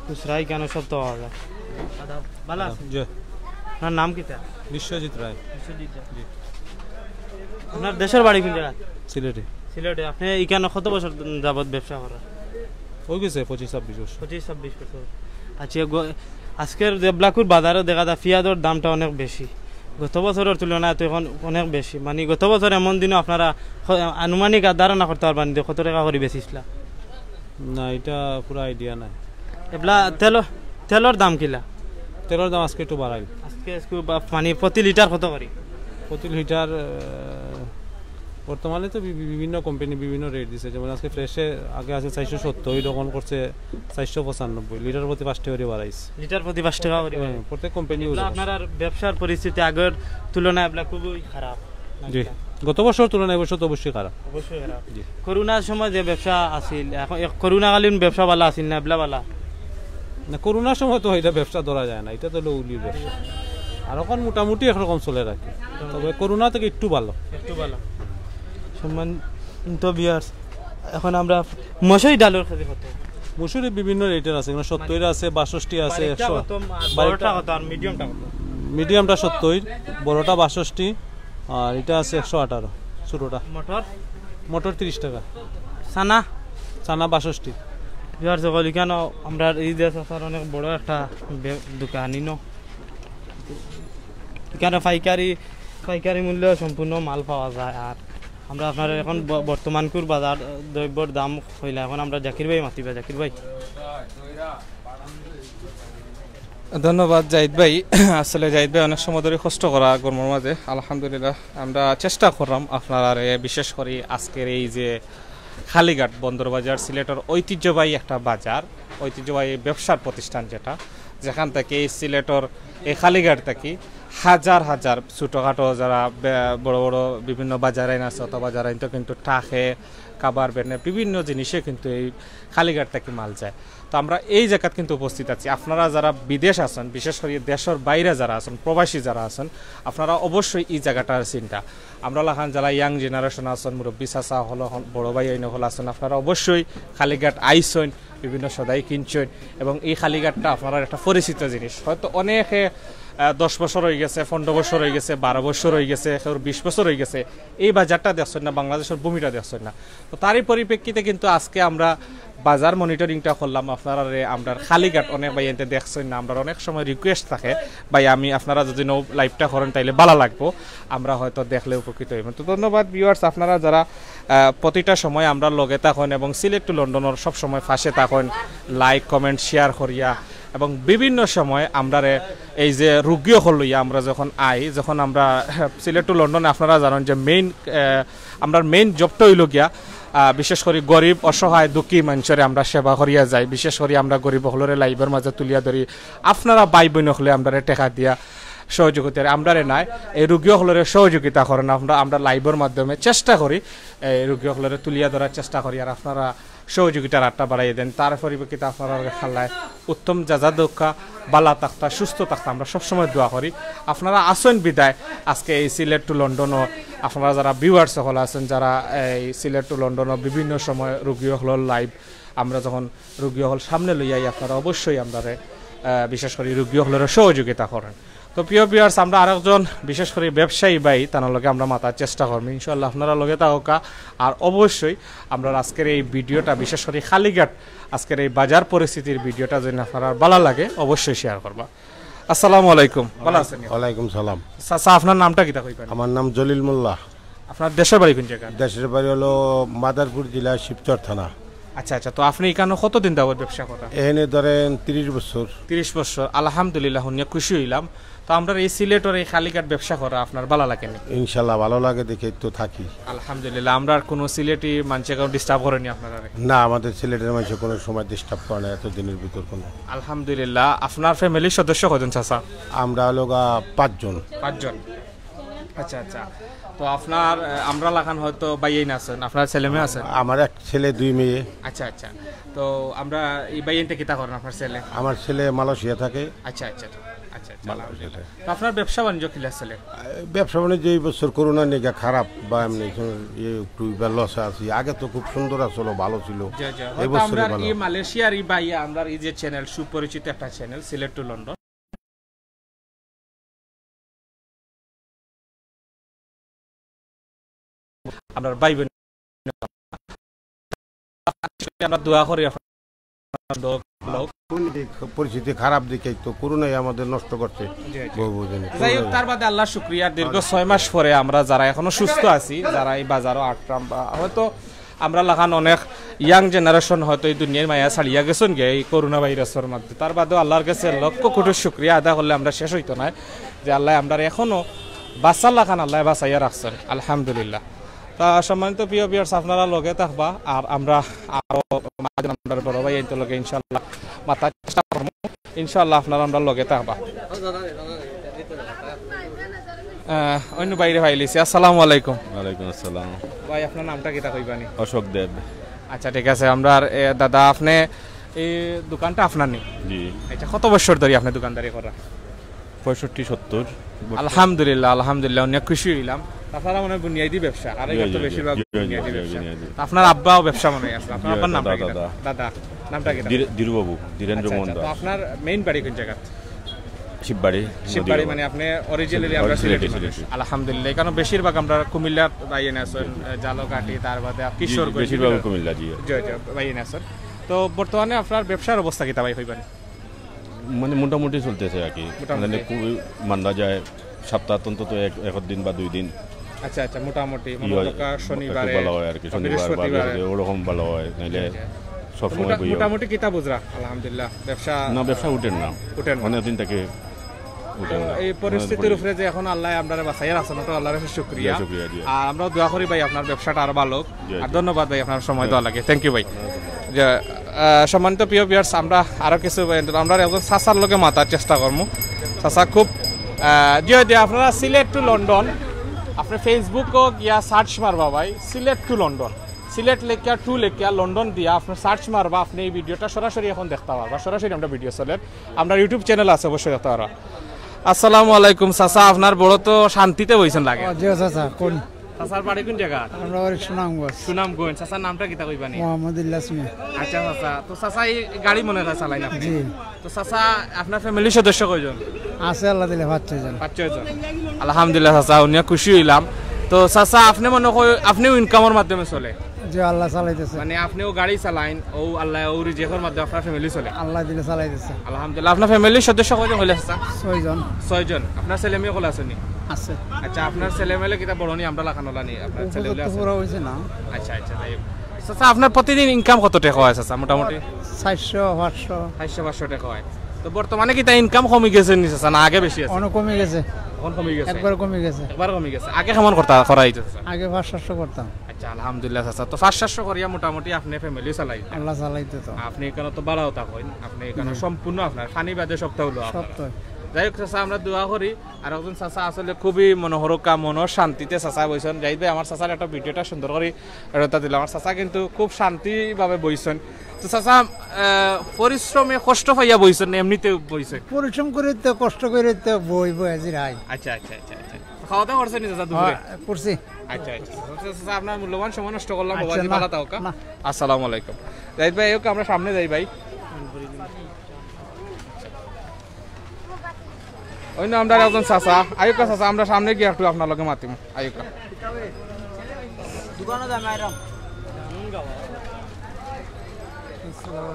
খুচরা ইখানো সব তো পাওয়া যায়। দাদা, ভালা আছইন? জি। আপনার নাম কিতা? বিশ্বজিৎ রায়। বিশ্বজিৎ রায়। জি। আপনার দেশর বাড়ি কোন জাগা? সিলেটে। সিলেটে। আপনে ইখানো কত বছর যাবত ব্যবসা কররা? অই গেছে পঁচিশ ছাব্বিশ বছর। পঁচিশ ছাব্বিশ বছর। আচ্ছা, গ-, আজকের দেবলাখুর বাজারো দেখা যায় পিয়াজর দামটা অনেক বেশি। গত বছরর তুলনায় তো এখন অনেক বেশি। মানে, গত বছর এমন দিনও আপনারা খ-, আনুমানিক আর ধারণা করতা পারবা নি যে কত টাকা করি বেচছিলা? না, ইটা পুরা আইডিয়া নাই। এবলা তেল, তেলর দাম কিলা? তেলর দাম আজকে একটু বাড়াইল। আজকে একটু বা-, মানে প্রতি লিটার কত করি? প্রতি লিটার, আহ, বর্তমানে তো বি-, বি-, বিভিন্ন কোম্পানি বিভিন্ন রেট দিছে। যেমন আজকে ফ্রেশে আগে আছে চারশো সত্তর, ওই রকম করছে চারশো পঁচানব্বই, লিটার প্রতি পাঁচ টাকা করে বাড়াইছে। লিটার প্রতি পাঁচ টাকা করে হ্যাঁ, বাড়াইছে। প্রত্যেক কোম্পানি এগুলা আপনার ব্যবসার পরিস্থিতি আগের তুলনায় এবলা খুবই খারাপ। জি, গত বছর তুলনায় এবছর তো অবশ্যই খারাপ। অবশ্যই খারাপ। জি। করোনার সময় যে ব্যবসা আছিল, এখন এ-, করোনাকালীন ব্যবসা বালা আছিল না, এবলা বালা? না, করোনার সময় তো এটা ব্যবসা ধরা যায় না, এটা তো লৌলি ব্যবসা। আর এখন মোটামুটি একরকম চলে রাখে, তবে করোনা থেকে একটু ভালো। একটু ভালো। সম্মানিত ভিউয়ার্স, এখন আমরা মসুরি ডালর কেজি কত? মসুরি বিভিন্ন রেটের আছে, এখানে সত্তর আছে, বাষট্টি আছে, বারিকটা একশো। কত, আর বারিকটা বড়টা কত, আর মিডিয়ামটা কত? মিডিয়ামটা সত্তর, বড়টা বাষট্টি, আর এটা আছে একশো আঠারো, ছোটোটা। মটর? মটর তিরিশ টাকা। চানা? চানা বাষট্টি। ভিউয়ার্স সকল, এখানে আমরা এই যে চাচার অনেক বড় একটা বে-, দোকান ইনো। এখানে পাইকারি, পাইকারি মূল্যে সম্পূর্ণ মাল পাওয়া যায়। আর আমরা আপনার এখন ব-, বর্তমানকুর বাজার দ্রব্যর দাম কইলা, এখন আমরা জাকির ভাই মাতিবা, জাকির ভাই। ধন্যবাদ জাহিদ ভাই। আসলে জাহিদ ভাই অনেক সময় ধরে কষ্ট করা গরমর মাঝে। আলহামদুলিল্লাহ, আমরা চেষ্টা করলাম আপনারারে, বিশেষ করি আজকের এই যে কালীঘাট বন্দর বাজার, সিলেটের ঐতিহ্যবাহী একটা বাজার, ঐতিহ্যবাহী ব্যবসার প্রতিষ্ঠান যেটা, যেখান থেকে এই সিলেটের এই কালীঘাট থেকে হাজার হাজার ছোটোখাটো যারা বে-, বড় বড় বিভিন্ন বাজার আইন আছে, অথবা যারা কিন্তু ট্রাকে, কাবার ভ্যানে বিভিন্ন জিনিসে কিন্তু এই কালীঘাট থেকে মাল যায়। তো আমরা এই জায়গাত কিন্তু উপস্থিত আছি। আপনারা যারা বিদেশ আছেন, বিশেষ করে দেশের বাইরে যারা আছেন, প্রবাসী যারা আছেন, আপনারা অবশ্যই এই জায়গাটার চিন্তা। আমরা লাখান যারা ইয়াং জেনারেশন আছেন, মুরব্বী চাচা হল, হল, বড় ভাই আইন হল আছেন, আপনারা অবশ্যই কালীঘাট আইসইন, বিভিন্ন সদাই কিনছইন, এবং এই কালীঘাটটা আপনারা একটা পরিচিত জিনিস। হয়তো অনেকে, আহ, দশ বছর হয়ে গেছে, পনেরো বছর হয়ে গেছে, বারো বছর হয়ে গেছে, কেউর বিশ বছর হয়ে গেছে, এই বাজারটা দেখছেন না, বাংলাদেশের ভূমিটা দেখছেন না। তো তারই পরিপ্রেক্ষিতে কিন্তু আজকে আমরা বাজার মনিটরিংটা করলাম। আপনারারে আমরা কালীঘাট অনেক ভাই এনতে দেখছেন না, আমরা অনেক সময় রিকোয়েস্ট থাকে, ভাই আমি আপনারা যদি নৌ লাইভটা করেন তাইলে ভালো লাগবো, আমরা হয়তো দেখলে উপকৃত হইব। তো ধন্যবাদ ভিউয়ার্স, আপনারা যারা, আহ, প্রতিটা সময় আমরা লগে থাকেন এবং সিলেট টু লন্ডনের সব সময় পাশে থাকেন, লাইক কমেন্ট শেয়ার করিয়া, এবং বিভিন্ন সময় আমরারে এই যে রুগী হল লইয়া আমরা যখন আই, যখন আমরা সিলেট টু লন্ডনে আপনারা জানেন যে মেইন, আহ, আমরার মেইন জবটা হইল গিয়া, আহ, বিশেষ করে গরিব, অসহায়, দুঃখী মানুষরে আমরা সেবা করিয়া যাই। বিশেষ করে আমরা গরিব হলরে লাইভের মাঝে তুলিয়া ধরি, আপনারা ভাই বোন হলে আমরারে টেকা দিয়া সহযোগিতা, আমরারে নাই, এই রুগী হলরে সহযোগিতা করেন। আমরা, আমরা লাইভের মাধ্যমে চেষ্টা করি, এই রুগী হলরে তুলিয়া ধরার চেষ্টা করি। আর আপনারা সহযোগিতার আটটা বাড়াইয়া দেন, তার পরিপ্রেক্ষিতে আপনারা খাল্লায় উত্তম যা যা দক্ষা, বালা থাকতা, সুস্থ থাকতা, আমরা সবসময় দোয়া করি। আপনারা আসেন বিদায় আজকে এই সিলেট টু লন্ডনও, আপনারা যারা ভিউয়ার্স সকল আছেন, যারা এই সিলেট টু লন্ডনও বিভিন্ন সময় রুগী হকলর লাইভ, আমরা যখন রুগী হকল সামনে লইয়া আই, আপনারা অবশ্যই আমরারে, আহ, বিশেষ করে রুগী হকলরে সহযোগিতা করেন। তো প্রিয় ভিউয়ার্স, আমরা আরেকজন বিশেষ করে ব্যবসায়ী ভাই, তার লগে আমরা মাতার চেষ্টা করবো ইনশাআল্লাহ। আপনারা লগে থাকা, আর অবশ্যই আমরা আজকের এই ভিডিওটা, বিশেষ করে কালীঘাট আজকের এই বাজার পরিস্থিতির ভিডিওটা যদি আপনারা ভালো লাগে অবশ্যই শেয়ার করবা। আসসালামু আলাইকুম, ভালো আছেন? ওয়ালাইকুম সালাম। চাচা, আপনার নামটা কিতা কইবেন? আমার নাম জলিল মোল্লা। আপনার দেশের বাড়ি কোন জায়গা? দেশের বাড়ি হলো মাদারপুর জেলা, শিবচর থানা। আচ্ছা, আচ্ছা, তো আপনি এখানে কতদিন যাবত ব্যবসা করেন? এখানে ধরেন তিরিশ বছর। তিরিশ বছর, আলহামদুলিল্লাহ, শুনিয়া খুশি হইলাম। তো আমরা এই সিলেটের এই কালীঘাট ব্যবসা করা আপনার ভালো লাগে নি? ইনশাল্লাহ ভালো লাগে দেখে তো থাকি। আলহামদুলিল্লাহ, আমরা আর কোনো সিলেটি মানুষে কেউ ডিস্টার্ব করেনি আপনারা? না, আমাদের সিলেটের মানুষে কোনো সময় ডিস্টার্ব করে না এত দিনের ভিতর কোনো। আলহামদুলিল্লাহ। আপনার ফ্যামিলির সদস্য কয়জন চাচা? আমরা হলো গা পাঁচজন। পাঁচজন। আচ্ছা, আচ্ছা। তো আপনার, আহ, আমরা লাখান হয়তো ভাইয়াইন আছেন, আপনার ছেলে মেয়ে আছেন? আমার এক ছেলে, দুই মেয়ে। আচ্ছা, আচ্ছা। তো আমরা এই ভাইয়াইনটা কিতা করেন আপনার ছেলে? আমার ছেলে মালয়েশিয়া থাকে। আচ্ছা, আচ্ছা, আচ্ছা, আচ্ছা, মালয়েশিয়া আলহামদুলিল্লাহ। থাকে। তো আপনার ব্যবসা বাণিজ্য কিলা চলে? আহ, ব্যবসা বাণিজ্য এই বছর করোনা নিয়ে খারাপ বা এমনি একটু লসে আছি। আগে তো খুব সুন্দর আসলো, ভালো ছিল। জি, জি। এই হয়তো বছরই আমরা ভালো। এই মালয়েশিয়ার এই ভাইয়া, আমরা এই যে চ্যানেল, সুপরিচিত একটা চ্যানেল, সিলেট টু লন্ডন। আমরা ভাই বোন, আমরা দোয়া করি আপনার ব্লগ। পরিস্থিতি খারাপ দেখে তো করোনায় আমাদের নষ্ট করছে। জি, জি। বহু বহু জনের। যাই হোক, তার বাদে আল্লাহর শুকরিয়া, দীর্ঘ ছয় মাস পরে আমরা যারা এখনো সুস্থ আছি, যারা এই বাজারও আটরাম বা হয়তো আমরা লাখান অনেক ইয়াং জেনারেশন হয়তো এই দুনিয়ার মায়া ছাড়িয়া গেছইন গিয়া এই করোনা ভাইরাসর মাধ্যমে। তার বাদেও আল্লাহর কাছে লক্ষ কোটি শুকরিয়া আদায় করলে আমরা শেষ অইতো নায় যে আল্লায় আমরারে এখনো বাঁচার লাখান আল্লায় বাঁচাইয়া রাখছইন, আলহামদুলিল্লাহ। তা সম্মানিত প্রিয় ভিউয়ার্স, আপনারা লগে থাকবা, আর আমরা আরো মাঝে আমরার বড় ভাইয়াইন্তর লগে ইনশাআল্লাহ মাতার চেষ্টা করমু। ইনশাআল্লাহ আপনারা আমরার লগে থাকবা। আহ, অইন্য ভাইরে পাইলিছি। আসসালামু আলাইকুম। ওয়ালাইকুম আসসালাম। ভাই, আপনার নামটা কিতা কইবানি? অশোক দেব। আচ্ছা, ঠিক আছে। আমরার, এ, দাদা, আপনে এই দোকানটা আপনার নি? জি। আচ্ছা, কত বছর ধরি আপনে দোকানদারি করা? পঁয়ষট্টি, সত্তর। আলহামদুলিল্লাহ, আলহামদুলিল্লাহ, অনেক খুশি অইলাম। আপনারা মনে হয় বুনিয়াদি ব্যবসা, আর জি, এগুলো তো জি, জি, বেশিরভাগ জি, জি, বুনিয়াদি জি, ব্যবসা। বুনিয়াদি। তো আপনার আব্বাও ব্যবসা মনে হয় আছে। আপনার জি, আব্বার নাম দাদা, কি? দাদা। দাদা, নামটা কি? ধীরে-, ধীরবাবু, ধীরেন্দ্র আচ্ছা, মোহন আচ্ছা, তো দাস। আপনার মেইন বাড়ি কোন জায়গা? শিববাড়ি, শিববাড়ি নদীয়া। মানে আপনি অরিজিনালি আমরা সিলেটি, সিলেটি মানুষ। সিলেটি। আলহামদুলিল্লাহ, কারণ বেশিরভাগ আমরা কুমিল্লার ভাইয়াইন আছেন, জি, জি। আহ, ঝালকাঠি, তার বাদে জি, জি, কিশোরগঞ্জ, বেশিরভাগ বিভিন্ন কুমিল্লা, জি। জি, জি, ভাইয়াইন আছেন। তো বর্তমানে আপনার ব্যবসার অবস্থা কিতা ভাই কইবানি? মানে মোটামুটি চলতেছে আর কি। মোটামুটি। মানে খুবই মান্দা যায়, সপ্তাহ অন্তত এক, এক দিন বা দুই দিন। আচ্ছা, আচ্ছা, মোটামুটি, ই মানে হয়, দরকার একটু শনিবারে ভালো হয় আর কি, বা শনিবার বা বৃহস্পতিবারে। বৃহস্পতিবার ওরকম ভালো হয়, নাইলে জি, জি। সব তো সময় মোটা-, বই হয়। মোটামুটি কিতা বুঝরা? আলহামদুলিল্লাহ, ব্যবসা না, ব্যবসা উঠের না। উঠের না। অনেক দিন থেকে উঠের তো না। এই পরিস্থিতির উপরে যে এখন আল্লাহ আপনারা বাঁচাইয়া রাখছেন, ওটা আল্লাহর কাছে শুকরিয়া। জি, শুকরিয়া, জি। আর আমরা দোয়া করি ভাই আপনার ব্যবসাটা আরো ভালো হোক। জি, আর জি। ধন্যবাদ ভাই আপনার সময় জি। দেওয়া লাগে। Thank you ভাই। যে, আহ, সম্মানিত প্রিয় ভিউয়ার্স, আমরা আরো কিছু, আমরা একজন চাচার লগে মাতার চেষ্টা করমু। চাচা খুব, আহ, জি, জি, আপনারা সিলেট to লন্ডন, আপনি Facebook-ও গিয়া সার্চ মারবা ভাই, সিলেট to লন্ডন, সিলেট লেখিয়া to লেখিয়া লন্ডন দিয়া আপনি সার্চ মারবা, আপনি এই ভিডিওটা সরাসরি এখন দেখতা পারবা, সরাসরি আমরা ভিডিও চলের, আমরা YouTube চ্যানেল আছে, অবশ্যই দেখতা পারবা। আসসালামু আলাইকুম চাচা, আপনার বড় তো শান্তিতে বইছেন লাগে। ও, জি চাচা, কোন? চাচার বাড়ি কোন জায়গা? আমরা বাড়ি সুনামগঞ্জ। সুনামগঞ্জ। চাচার নামটা কিতা কইবানি? মোহাম্মদ ইলিয়াস মিয়া। আচ্ছা চাচা, তো চাচা এই গাড়ি মনে হয় চালাইন আপনি? জি। তো চাচা, আপনার ফ্যামিলির সদস্য কয়জন? আছে আল্লাহ দিলে পাঁচ ছয় জন। পাঁচ ছয় জন। আলহামদুলিল্লাহ চাচা, হুনিয়া খুশি অইলাম। তো চাচা, আপনি মনে কয় আপনিও ইনকামর মাধ্যমে চলে? জি, আল্লাহ চালাইতেছে। মানে আপনিও গাড়ি চালাইন, ও আল্লাহ, ও রিজিকর মাধ্যমে আপনার ফ্যামিলি চলে? আল্লাহ দিলে চালাইতেছে। আলহামদুলিল্লাহ। আপনার ফ্যামিলির সদস্য কয়জন অইলে চাচা? ছয়জন। ছয়জন। আপনার ছেলে মেয়ে অকল আছইন নি? আছে। আচ্ছা, আপনার ছেলে মেয়ে কিতা বড় নি, আমরা লাখান অলা নি? আপনার ছেলে অকল উপযুক্ত আছে? পুরা হইছে না। আচ্ছা, আচ্ছা, যাই হোক। চাচা, আপনার প্রতিদিন ইনকাম কত টাকা হয় চাচা মোটামুটি? চারশো, পাঁচশো। চারশো, পাঁচশো টাকা হয়। তো বর্তমানে কিতা ইনকাম কমি গেছে নি চাচা, না আগে বেশি আছে? অনেক কমি গেছে। এখন কমি গেছে? একবার কমি গেছে। একবার কমি গেছে। আগে কেমন করতা, করা হইতো চাচা? আগে পাঁচ সাতশো করতাম। আচ্ছা, আলহামদুলিল্লাহ চাচা। তো পাঁচ সাতশো করিয়া মোটামুটি আপনি ফ্যামিলি চালাইন? আল্লাহ চালাইতে তো। আপনি এখানে তো ভাড়াও থাকইন, আপনি এখানে জি। সম্পূর্ণ আপনার, পানি বাদে সবটা অইলো আপনার। সবটাই। যাই হোক চাচা, আমরা দোয়া করি। আর একজন চাচা আসলে খুবই মনোহরকা, মনো শান্তিতে চাচা বইছেন। জাহিদ ভাই, আমার চাচার একটা ভিডিওটা সুন্দর করি এটা দিলাম। আমার চাচা কিন্তু খুব শান্তিভাবে বইছেন। তো চাচা, আহ, পরিশ্রমে কষ্ট পাইয়া বইছেন না এমনিতে বইছেন? পরিশ্রম করি তো, কষ্ট করি তো বই, বই হাজির হয়। আচ্ছা, আচ্ছা, আচ্ছা, আচ্ছা। খাওয়া দাওয়া করছেন নি চাচা দুপুরে? হ্যাঁ, করছি। আচ্ছা, আচ্ছা। আচ্ছা, চাচা, আপনার মূল্যবান সময় নষ্ট করলাম, আচ্ছা, বাবাজি, না, ভালো থাকউক্কা। না। আসসালামু আলাইকুম। জাহিদ ভাই, আইউক্কা, আমরা সামনে যাই ভাই। অইন্য আমরা একজন চাচা, আইউক্কা চাচা, আমরা সামনে গিয়া একটু আপনার লগে মাতিমু, আইউক্কা।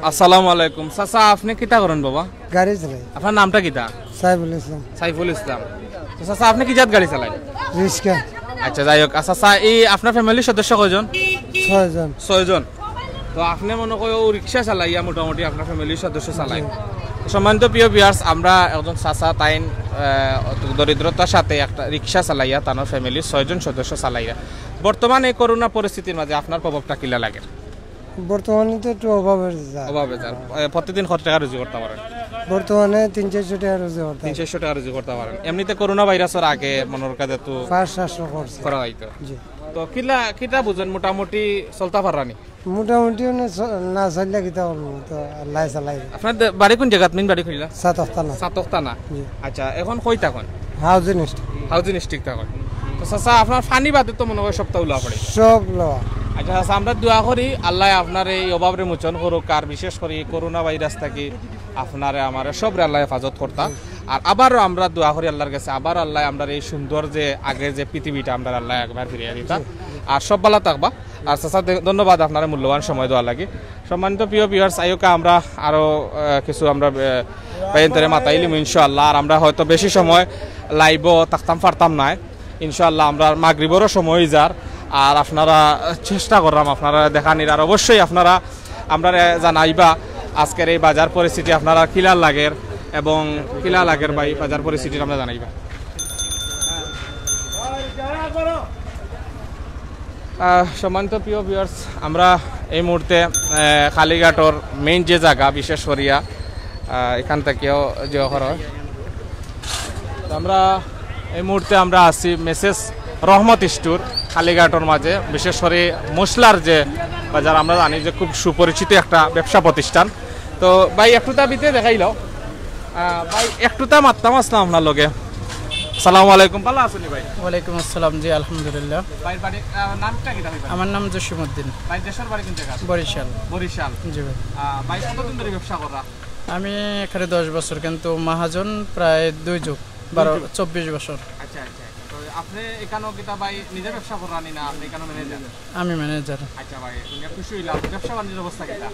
আসসালামু আলাইকুম। চাচা, আপনি কিতা করেন বাবা? গাড়ি চালাই। আপনার নামটা কিতা? সাইফুল ইসলাম। সাইফুল ইসলাম। তো চাচা, আপনি কি জাত গাড়ি চালাইন? রিক্সা। আচ্ছা, যাই হোক। আচ্ছা, চাচা, এই আপনার ফ্যামিলির সদস্য কয়জন? ছয়জন। ছয়জন। তো আপনি মনে কয় ও রিক্সা চালাইয়া মোটামুটি আপনার ফ্যামিলির সদস্য চালাইন। সম্মানিত প্রিয় ভিউয়ার্স, আমরা একজন চাচা তাইন, আহ, দরিদ্রতার সাথে একটা রিক্সা চালাইয়া তার ফ্যামিলির ছয়জন সদস্য চালাইয়া। বর্তমানে এই করোনা পরিস্থিতির মাঝে আপনার প্রভাবটা কিলা লাগে? বর্তমানে তো একটু অভাবের যা। অভাবে যার। এ, প্রতিদিন কত টাকা রুজি করতা পারেন? বর্তমানে তিন চারশো টাকা রুজি করতাম। তিন চারশো টাকা রুজি করতা পারেন। এমনিতে করোনা ভাইরাসর আগে মনে করা যেত পাঁচ সাতশো করছে। করা হইতো। জি। তো কিলা, কিতা বুঝেন মোটামুটি চলতা পাররানি? মোটামুটি মানে চ-, না চললে কিতা করবো? তো আল্লাহ চালাই। আপনার দে-, বাড়ি কোন জায়গাত? মেইন বাড়ি কোন জায়গা? সাতক থানা। সাতক থানা। জি। আচ্ছা, এখন কই থাকইন? Housing street. হাউজিং স্ট্রিট থাকইন। তো চাচা, আপনার পানি বাদে তো মনে হয় সবটা উলা পড়ে। সব লওয়া। আচ্ছা, চাচা, আমরা দোয়া করি আল্লাহ আপনার এই অভাবরে মোচন করউক, আর বিশেষ করি এই করোনা ভাইরাস থাকি আপনারে আমারে সবরে আল্লাহ হেফাজত করতা। আর আবারও আমরা দোয়া করি আল্লাহর কাছে, আবার আল্লাহ আমরার এই সুন্দর যে আগের যে পৃথিবীটা আমরার আল্লাহ একবার ফিরিয়ে দিতা। আর সব ভালা থাকবা। আর চাচা, দে-, ধন্যবাদ আপনারে মূল্যবান সময় দেওয়ার লাগি। সম্মানিত প্রিয় ভিউয়ার্স, আইউক্কা আমরা আরো, আহ, কিছু আমরা, আহ, ভাইয়াইন্তরে মাতাইলিমু ইনশাআল্লাহ। আর আমরা হয়তো বেশি সময় লাইভও থাকতাম পারতাম নায় ইনশাআল্লাহ। আমরার মাগরিবরও সময় অই যার। আর আপনারা চেষ্টা করলাম আপনারা দেখানির, আর অবশ্যই আপনারা আমরারে জানাইবা আজকের এই বাজার পরিস্থিতি আপনারা কিলা লাগের এবং কিলা লাগের ভাই বাজার পরিস্থিতি আমরা জানাইবা। আহ, সম্মানিত প্রিয় ভিউয়ার্স, আমরা এই মুহূর্তে আহ, কালীঘাটর মেইন যে জাগা, বিশেষ করিয়া আহ, এখান থাকিও যে অখর হয়। তো আমরা এই মুহূর্তে আমরা আছি মেসেজ রহমত স্টোর কালীঘাটর মাঝে, বিশেষ করে মশলার যে বাজার, আমরা জানি যে খুব সুপরিচিত একটা ব্যবসা প্রতিষ্ঠান। তো ভাই একটুতা ভিতরে দেখাইলাও। আহ, ভাই একটুতা মাততাম আছলাম আপনার লগে। সালামু আলাইকুম, ভালা আছইন নি ভাই? ওয়ালাইকুম আসসালাম, জি আলহামদুলিল্লাহ। ভাইর বাড়ি, আহ, নামটা কিতা ভাই? আমার নাম জসিমউদ্দিন। ভাই দেশর বাড়ি কোন জাগা? বরিশাল। বরিশাল। জি ভাই। আহ, ভাই কতদিন ধরি ব্যবসা কররা? আমি এখানে দশ বছর, কিন্তু মহাজন প্রায় দুই যুগ, বারো, দুই যুগ। চব্বিশ বছর। আচ্ছা, আচ্ছা, আচ্ছা। তো আপনে এখানো কিতা ভাই নিজে ব্যবসা কররা নি না আপনে এখানো ম্যানেজার? আমি ম্যানেজার। আচ্ছা ভাই, শুনিয়া খুশি অইলাম। ব্যবসা বাণিজ্যর অবস্থা কিতা?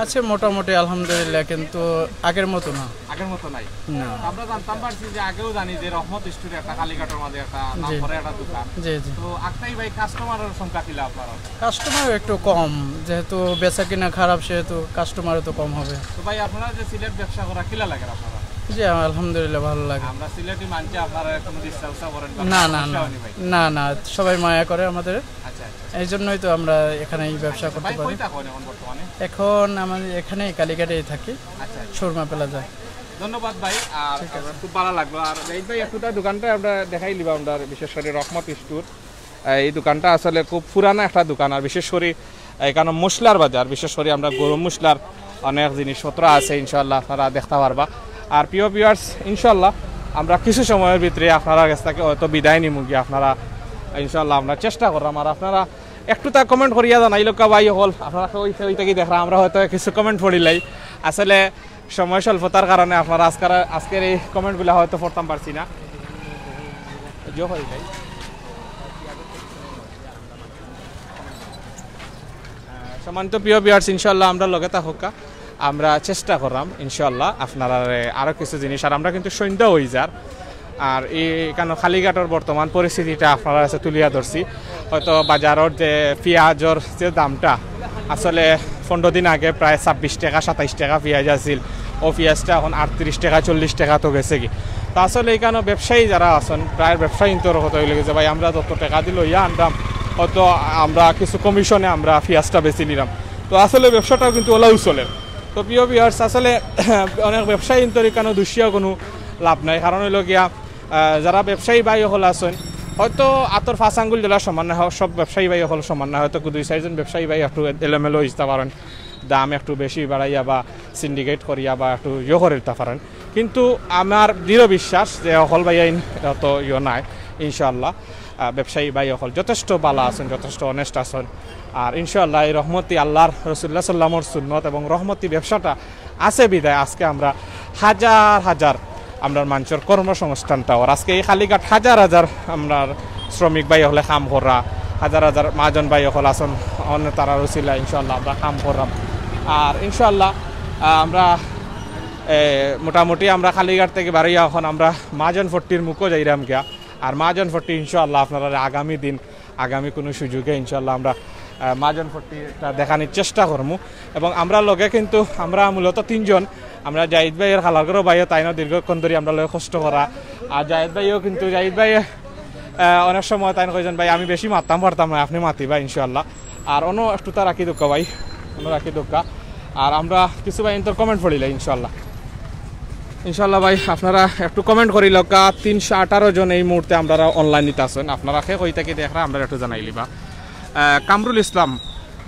আছে মোটামুটি আলহামদুলিল্লাহ, কিন্তু আগের মতো না। আগের মতো নাই? না। তো আমরা জানতাম পারছি যে আগেও জানি যে রহমত স্টোর একটা কালীঘাটর মাঝে একটা নাম জি। করা একটা দোকান। জি, জি। তো আখতাই ভাই কাস্টমারর সংখ্যা কিলা আপনার? কাস্টমার একটু কম, যেহেতু বেচা কিনা খারাপ সেহেতু কাস্টমারও তো কম হবে। তো ভাই আপনারা যে সিলেট ব্যবসা কররা কিলা লাগের আপনারা? জি আলহামদুলিল্লাহ ভালো লাগে। আমরা সিলেটি মানষে আপনারা কোনো ডিস্টার্ব করেন বা না, না, সমস্যা না। হয়নি ভাই? না, না, সবাই মায়া করে আমাদের। আচ্ছা, আচ্ছা। এই জন্যই তো আমরা এখানে এই ব্যবসা আচ্ছা, করতে ভাই পারি। কই থাকেন এখন বর্তমানে? এখন আমি এখানেই কালীঘাটেই থাকি, আচ্ছা, আচ্ছা। সুরমা প্লাজায়। ধন্যবাদ ভাই, আর ঠিক আছে। খুব ভালা লাগলো। আর এই ভাই একটুতা দোকানটা আমরা দেখাই লিবা, আমরা বিশেষ করে রহমত স্টোর। আহ, এই দোকানটা আসলে খুব পুরানা একটা দোকান, আর বিশেষ করে এখানো মশলার বাজার, বিশেষ করে আমরা গরম মশলার অনেক জিনিসপত্র আছে, ইনশাআল্লাহ আপনারা দেখতা পারবা। আর প্রিয় ভিউয়ার্স, ইনশাআল্লাহ আমরা কিছু সময়র ভিতরে আপনারার কাছ থাকি হয়তো বিদায় নিমু গিয়া, আপনারা ইনশাআল্লাহ আমরা চেষ্টা কররাম। আর আপনারা একটুতা কমেন্ট করিয়া জানাইলাউক্কা ভাই অকল, আপনারা ওই ওই থাকি দেখরা, আমরা হয়তো কিছু কমেন্ট পড়িলাই, আসলে সময় স্বল্পতার কারণে আপনারা আজকের আজকের এই কমেন্টগুলা হয়তো পড়তাম পারছি না। জো হই ভাই। আহ, সম্মানিত প্রিয় ভিউয়ার্স, ইনশাআল্লাহ আমরা লগে থাকুক্কা, আমরা চেষ্টা কররাম ইনশাআল্লাহ আপনারারে আরও কিছু জিনিস, আর আমরা কিন্তু সন্ধ্যা অই যার, আর এই এখানো কালীঘাটর বর্তমান পরিস্থিতিটা আপনারার কাছে তুলিয়া ধরছি। হয়তো বাজারর যে পিয়াজর যে দামটা আসলে পনেরো দিন আগে প্রায় ছাব্বিশ টেকা সাতাইশ টেকা পিয়াজ আছিল, ও পিয়াজটা এখন আটত্রিশ টেকা চল্লিশ টেকা তো গেছে কি। তো আসলে এখানো ব্যবসায়ী যারা আছইন, প্রায় ব্যবসায়ী ইন্তর কথা অইলো যে ভাই আমরা যত টেকা দি লইয়া আনরাম, হয়তো আমরা কিছু কমিশনে আমরা পিয়াজটা বেচিলিরাম। তো আসলে ব্যবসাটাও কিন্তু ওলাউ চলের। তো প্রিয় ভিউয়ার্স, আসলে অনেক ব্যবসায়ী ইন্তর এখানো দুষিয়া কোনো লাভ নাই, কারণ অইলো গিয়া আহ, যারা ব্যবসায়ী ভাই অকল আছইন, হয়তো আতর পাঁচ আঙ্গুল যেলা সমান না হয়, সব ব্যবসায়ী ভাই অকল সমান না, হয়তো দুই চাইরজন ব্যবসায়ী ভাই একটু এলোমেলো অইযিতা পারইন, দাম একটু বেশি বাড়াইয়া বা সিন্ডিকেট করিয়া বা একটু ইয়ে করিতা পারইন। কিন্তু আমার দৃঢ় বিশ্বাস যে অকল ভাইয়াইন অত ইয়ে নাই, ইনশাআল্লাহ। আহ, ব্যবসায়ী ভাই অকল যথেষ্ট ভালা আছইন, যথেষ্ট অনেস্ট আছইন। আর ইনশাআল্লাহ এই রহমতি আল্লাহর রসুল্লাহ সাল্লামর সুন্নত এবং রহমতি ব্যবসাটা আছে বিধায় আজকে আমরা হাজার হাজার আমরার মানষর কর্মসংস্থানটা অর। আজকে এই কালীঘাট হাজার হাজার আমরার শ্রমিক ভাই অকলে কাম কররা, হাজার হাজার মহাজন ভাই অকল আছইন, অন্য তারার উছিলা ইনশাআল্লাহ আমরা কাম কররাম। আর ইনশাআল্লাহ, আহ, আমরা, এ, মোটামুটি আমরা কালীঘাট থাকি বারইয়া এখন আমরা মহাজন পট্টির মুখো যাইরাম গিয়া। আর মহাজন পট্টি ইনশাআল্লাহ আপনারারে আগামী দিন আগামী কোনো সুযোগে ইনশাআল্লাহ আমরা, আহ, মহাজন পট্টিটা দেখানির চেষ্টা করমু। এবং আমরার লগে কিন্তু আমরা মূলত তিনজন, আমরা জাহিদ ভাইর খালার ঘরর ভাইও, তাইনও দীর্ঘক্ষণ ধরি আমরার লগে কষ্ট কররা। আর জাহিদ ভাইও কিন্তু, জাহিদ ভাই, আহ, অনেক সময় তাইন কইছইন, "ভাই, আমি বেশি মাততাম পারতাম না, আপনে মাতিবা ইনশাআল্লাহ।" আর অনো একটুতা রাখি দেউক্কা ভাই, অনো রাখি দেউক্কা। আর আমরা কিছু ভাইয়াইন্তর কমেন্ট পড়িলাই ইনশাআল্লাহ। ইনশাআল্লাহ ভাই, আপনারা একটু কমেন্ট করিলাউক্কা। তিনশো আঠারো জন এই মুহূর্তে আমরার অনলাইনিত আছইন, আপনারা কে কই থাকি দেখরা আমরারে একটু জানাইলিবা। আহ, কামরুল ইসলাম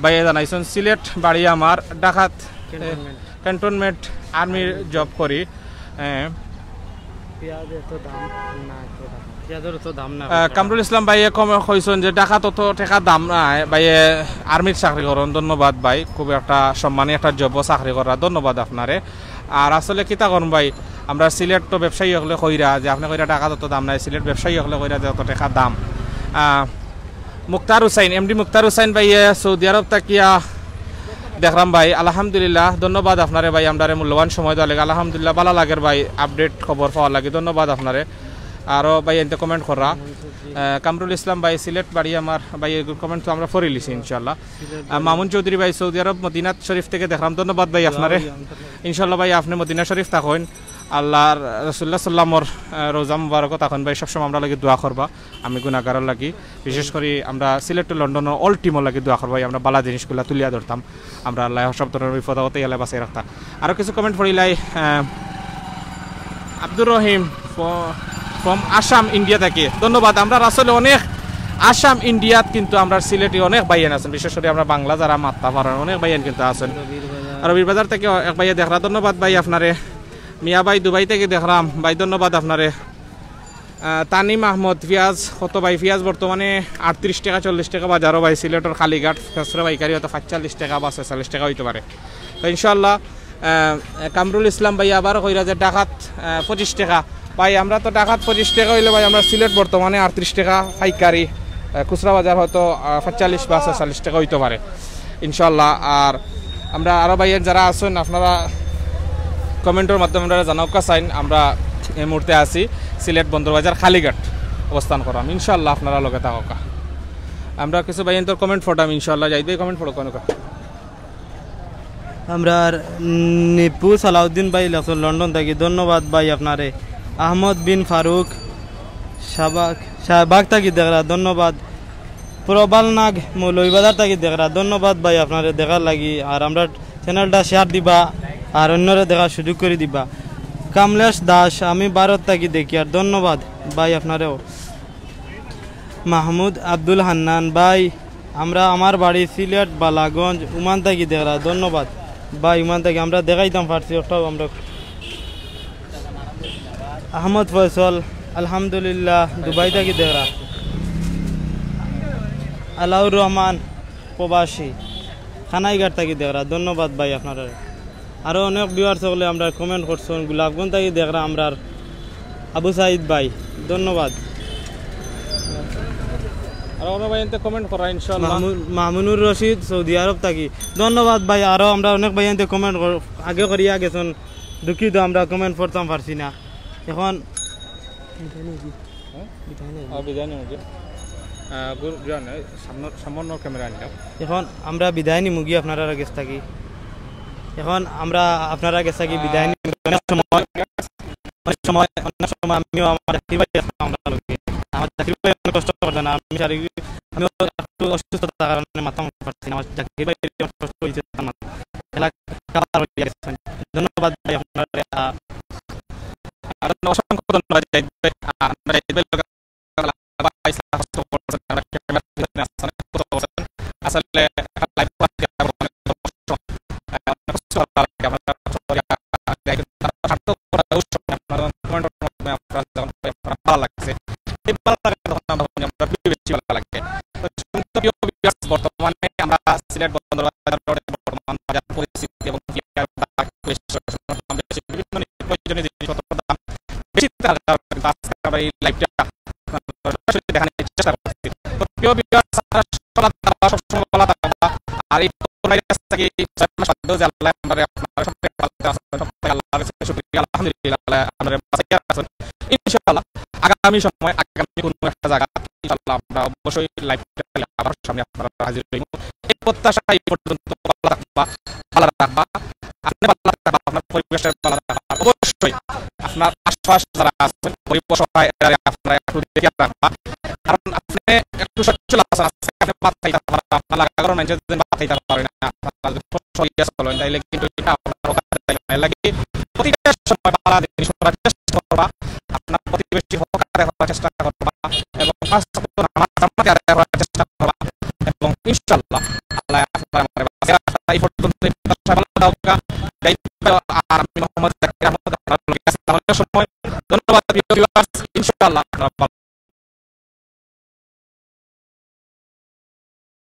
ভাইয়ে জানাইছইন, "সিলেট বাড়ি আমার, ঢাকাত, এ, ক্যান্টনমেন্ট। ক্যান্টনমেন্ট আর্মির জব করি।" এ, পিয়াজ এত দাম না, এত দাম। পিয়াজর তো দাম না। আহ, কামরুল ইসলাম ভাইয়ে কম-, কইছইন যে ঢাকাত অত টেকা দাম নাই, ভাইয়ে আর্মির চাকরি করইন। ধন্যবাদ ভাই, খুব একটা সম্মানী একটা জবো চাকরি কররা, ধন্যবাদ আপনারে। আর আসলে কিতা করইন ভাই, আমরা সিলেট তো ব্যবসায়ী অকলে কইরা যে আপনে কইরা ঢাকাত অত দাম নাই, সিলেট ব্যবসায়ী অকলে কইরা যে অত টেকা দাম। আহ, মুক্তার হুসাইন, এমডি মুক্তার হুসাইন ভাইয়ে সৌদি আরব থাকিয়া দেখরাম ভাই, আলহামদুলিল্লাহ, ধন্যবাদ আপনারে ভাই, আমরারে মূল্যবান সময় দেওয়ার লাগি। আলহামদুলিল্লাহ, ভালা লাগের ভাই, আপডেট খবর পাওয়ার লাগি, ধন্যবাদ আপনারে। আরো ভাইয়াইন্তে কমেন্ট করা। আহ, কামরুল ইসলাম ভাই, সিলেট বাড়ি আমার ভাই, এগুর কমেন্ট তো আমরা পড়িলিছি ইনশাআল্লাহ। আহ, মামুন চৌধুরী ভাই, সৌদি আরব মদিনাত শরীফ থেকে দেখলাম, ধন্যবাদ ভাই আপনারে। ইনশাআল্লাহ ভাই, আপনে মদিনা শরীফ থাকইন, আল্লাহর রাসুলুল্লাহ সাল্লামর, আহ, রোজা মুবারকো থাকইন ভাই, সবসময় আমরার লাগি দোয়া করবা। আমি গুনাহগারর লাগি, বিশেষ করি আমরা সিলেট টু লন্ডনর অল টিমর লাগি দোয়া করবা, আমরা বালা জিনিসগুলা তুলিয়া ধরতাম। আমরা আল্লাহ সব ধরনের বিপদ হতে গেলে বাঁচাই রাখতা। আরো কিছু কমেন্ট পড়িলাই। আহ, আব্দুর রহিম ফ্রম আসাম, ইন্ডিয়া থেকে, ধন্যবাদ। আমরা আসলে অনেক আসাম, ইন্ডিয়াত কিন্তু আমরা সিলেটি অনেক ভাইয়াইন আছেন, বিশেষ করে আমরা বাংলা যারা মাততা পারেন, অনেক ভাইয়াইন কিন্তু আছেন। আর বীরবাজার থেকে এক ভাইয়া দেখরা, ধন্যবাদ ভাই আপনারে। মিয়া ভাই দুবাই থেকে দেখরাম ভাই, ধন্যবাদ আপনারে। আহ, তানিম আহমদ, পিয়াজ কত ভাই? পিয়াজ বর্তমানে আটত্রিশ টাকা, চল্লিশ টাকা বাজারো ভাই, সিলেটর কালীঘাট খুচরা পাইকারি হয়তো পাঁচচল্লিশ টাকা বা ছেচল্লিশ টাকা হইতে পারে। তো ইনশাআল্লাহ, আহ, কামরুল ইসলাম ভাই আবার কইরা যে ঢাকাত, আহ, পঁচিশ টাকা। ভাই, আমরা তো ঢাকাত পঁচিশ টাকা হইলে ভাই, আমরা সিলেট বর্তমানে আটত্রিশ টাকা পাইকারি, আহ, খুচরা বাজার হয়তো, আহ, পাঁচচল্লিশ বা ছেচল্লিশ টাকা হইতে পারে ইনশাআল্লাহ। আর আমরা আরো ভাইয়াইন যারা আছেন, আপনারা কমেন্টর মাধ্যমে আমরা জানাউক্কা চাইন। আমরা এই মুহূর্তে আছি সিলেট বন্দরবাজার কালীঘাট অবস্থান করাম, ইনশাআল্লাহ আপনারা লগে থাকউক্কা। আমরা কিছু ভাইয়াইন্তর কমেন্ট পড়াম ইনশাআল্লাহ। জাহিদ ভাই, কমেন্ট পড়ো কোন? আমরার নিপু সালাউদ্দিন ভাই লেখছইন লন্ডন থাকি, ধন্যবাদ ভাই আপনারে। আহমদ বিন ফারুক শাহবাগ, শাহবাগ থাকি দেখরা, ধন্যবাদ। প্রবাল নাগ মৌলভীবাজার থাকি দেখরা, ধন্যবাদ ভাই আপনারে দেখার লাগি। আর আমরার চ্যানেলটা শেয়ার দিবা আর অন্যরে দেখার সুযোগ করি দিবা। কামলেশ দাস, আমি ভারত থাকি দেখিয়ার, ধন্যবাদ ভাই আপনারেও। মাহমুদ আব্দুল হান্নান ভাই, আমরা, আমার বাড়ি সিলেট বালাগঞ্জ, ওমান থাকি দেখরা, ধন্যবাদ ভাই। ওমান থাকি আমরা দেখাইতাম পারছি, ওটাও আমরা। আহমদ ফয়সল, আলহামদুলিল্লাহ, দুবাই থাকি দেখরা। আলাউর রহমান প্রবাসী, কানাইঘাট থাকি দেখরা, ধন্যবাদ ভাই আপনারে। আরো অনেক ভিউয়ার্স হকলে আমরা কমেন্ট করছইন, গোলাপগঞ্জ থাকি দেখরা আমরার আবু সাইদ ভাই, ধন্যবাদ। আর অন্য ভাইয়াইন্তে কমেন্ট করা ইনশাআল্লাহ। মামুন-, মামুনুর রশিদ সৌদি আরব থাকি, ধন্যবাদ ভাই। আরো আমরা অনেক ভাইয়াইন্তে কমেন্ট কর-, আগে করিয়া গেছইন, দুঃখিত আমরা কমেন্ট পড়তাম পারছি না। এখন হ্যাঁ? বিদায় নেই। ও, বিদায় নেই মুখে। আহ, গুরু, বিদায় নেই, সামনে, সামনে ক্যামেরা আনলাম। এখন আমরা বিদায় নিমুগি আপনারার গেছ থাকি। এখন আমরা আপনারার গেছ থাকি বিদায় নিমু। অনেক সময়, অনেক সময়, অনেক সময় আমিও আমার জাকির ভাই আছে আমরা লগে। আমার জাকির ভাই অনেক কষ্ট করছে না, আমি শারীরিক, আমি একটু অসুস্থতার কারণে মাথা মারতে পারছি না। আমার জাকির ভাই অনেক কষ্ট হয়েছে আমার। খেলা কাবার হয়ে গেছে। ধন্যবাদ ভাই আপনারা, আহ, আর অসংখ্য ধন্যবাদ জাহিদ ভাই। আর আমরা জাহিদ ভাই লগে ভাই সাহায্য করছেন, আমরা ক্যামেরার পিছনে আছেন, অনেক কষ্ট করছেন। আসলে লাইভ করতে আমার অনেক কষ্ট, আহ, অনেক কষ্ট করা লাগে। আমরা সবাই, আহ, সার্থক করা উৎসব, আপনারা কমেন্টের মাধ্যমে আপনারা যখন পাই, আপনারা ভালো লাগছে। এই ভালো লাগে তখন আমরা, আমরা বেশি ভালো লাগে। তো সম্মানিত প্রিয় ভিউয়ার্স, বর্তমানে আমরা সিলেট বন্দরবাজার রোডে বর্তমান বাজার পরিস্থিতি এবং বিভিন্ন প্রয়োজনীয় জিনিসপত্রের দাম বেশি থাকার কারণে আজকে আমরা এই লাইভটা সরাসরি দেখানোর চেষ্টা করছি। তো প্রিয় ভিউয়ার্স, আপনারা সব ভালো থাকবা, সবসময় ভালো থাকবা। আর এই করোনার কাছ থেকে এই ছয় মাস বাদেও যে আল্লাহ আপনারা, আপনারা সবাই ভালো আছেন, সবাই আল্লাহর কাছে শুকরিয়া, আলহামদুলিল্লাহ, আল্লাহ আপনারা বাঁচাইয়া রাখছেন। ইনশাআল্লাহ আগামী সময়, আগামী কোনো একটা জায়গা ইনশাআল্লাহ আমরা অবশ্যই লাইভটা আবার সামনে আপনারা হাজির হইব। এই প্রত্যাশা এই পর্যন্ত। ভালো থাকবা, ভালো রাখবা, আপনি ভালো রাখবা, আপনার পরিবেশে ভালো রাখবা। অবশ্যই আপনার আশপাশ যারা আছেন, গরিব অসহায়, এরা আপনারা একটু দেখে রাখবা। কারণ আপনি একটু সচ্ছল আছেন, আজকে আপনি ভাত খাইতে পারেন, আপনার লাগা কারণ মানুষের জন্য ভাত খাইতে পারে না, আপনারা যদি কষ্ট হইয়া চলেন, তাইলে কিন্তু এটা আপনার ওখানে লাগে। প্রতিটা সময় ভালো জিনিস করার চেষ্টা করবা, আপনার প্রতিবেশী হক আদায় করার চেষ্টা করবা এবং পাঁচ ওয়াক্ত নামাজ জামাতে আদায় করার চেষ্টা করবা। এবং ইনশাআল্লাহ আল্লাহ আপনার আমাদের বাঁচিয়ে রাখা। এই পর্যন্ত এই প্রত্যাশা ভালো থাকবা। যাই হোক, আর আমি মোহাম্মদ জাকির আহমদ আপনার লগে আছি অনেক সময়। ধন্যবাদ প্রিয় ভিউয়ার্স, ইনশাআল্লাহ আপনারা ভালো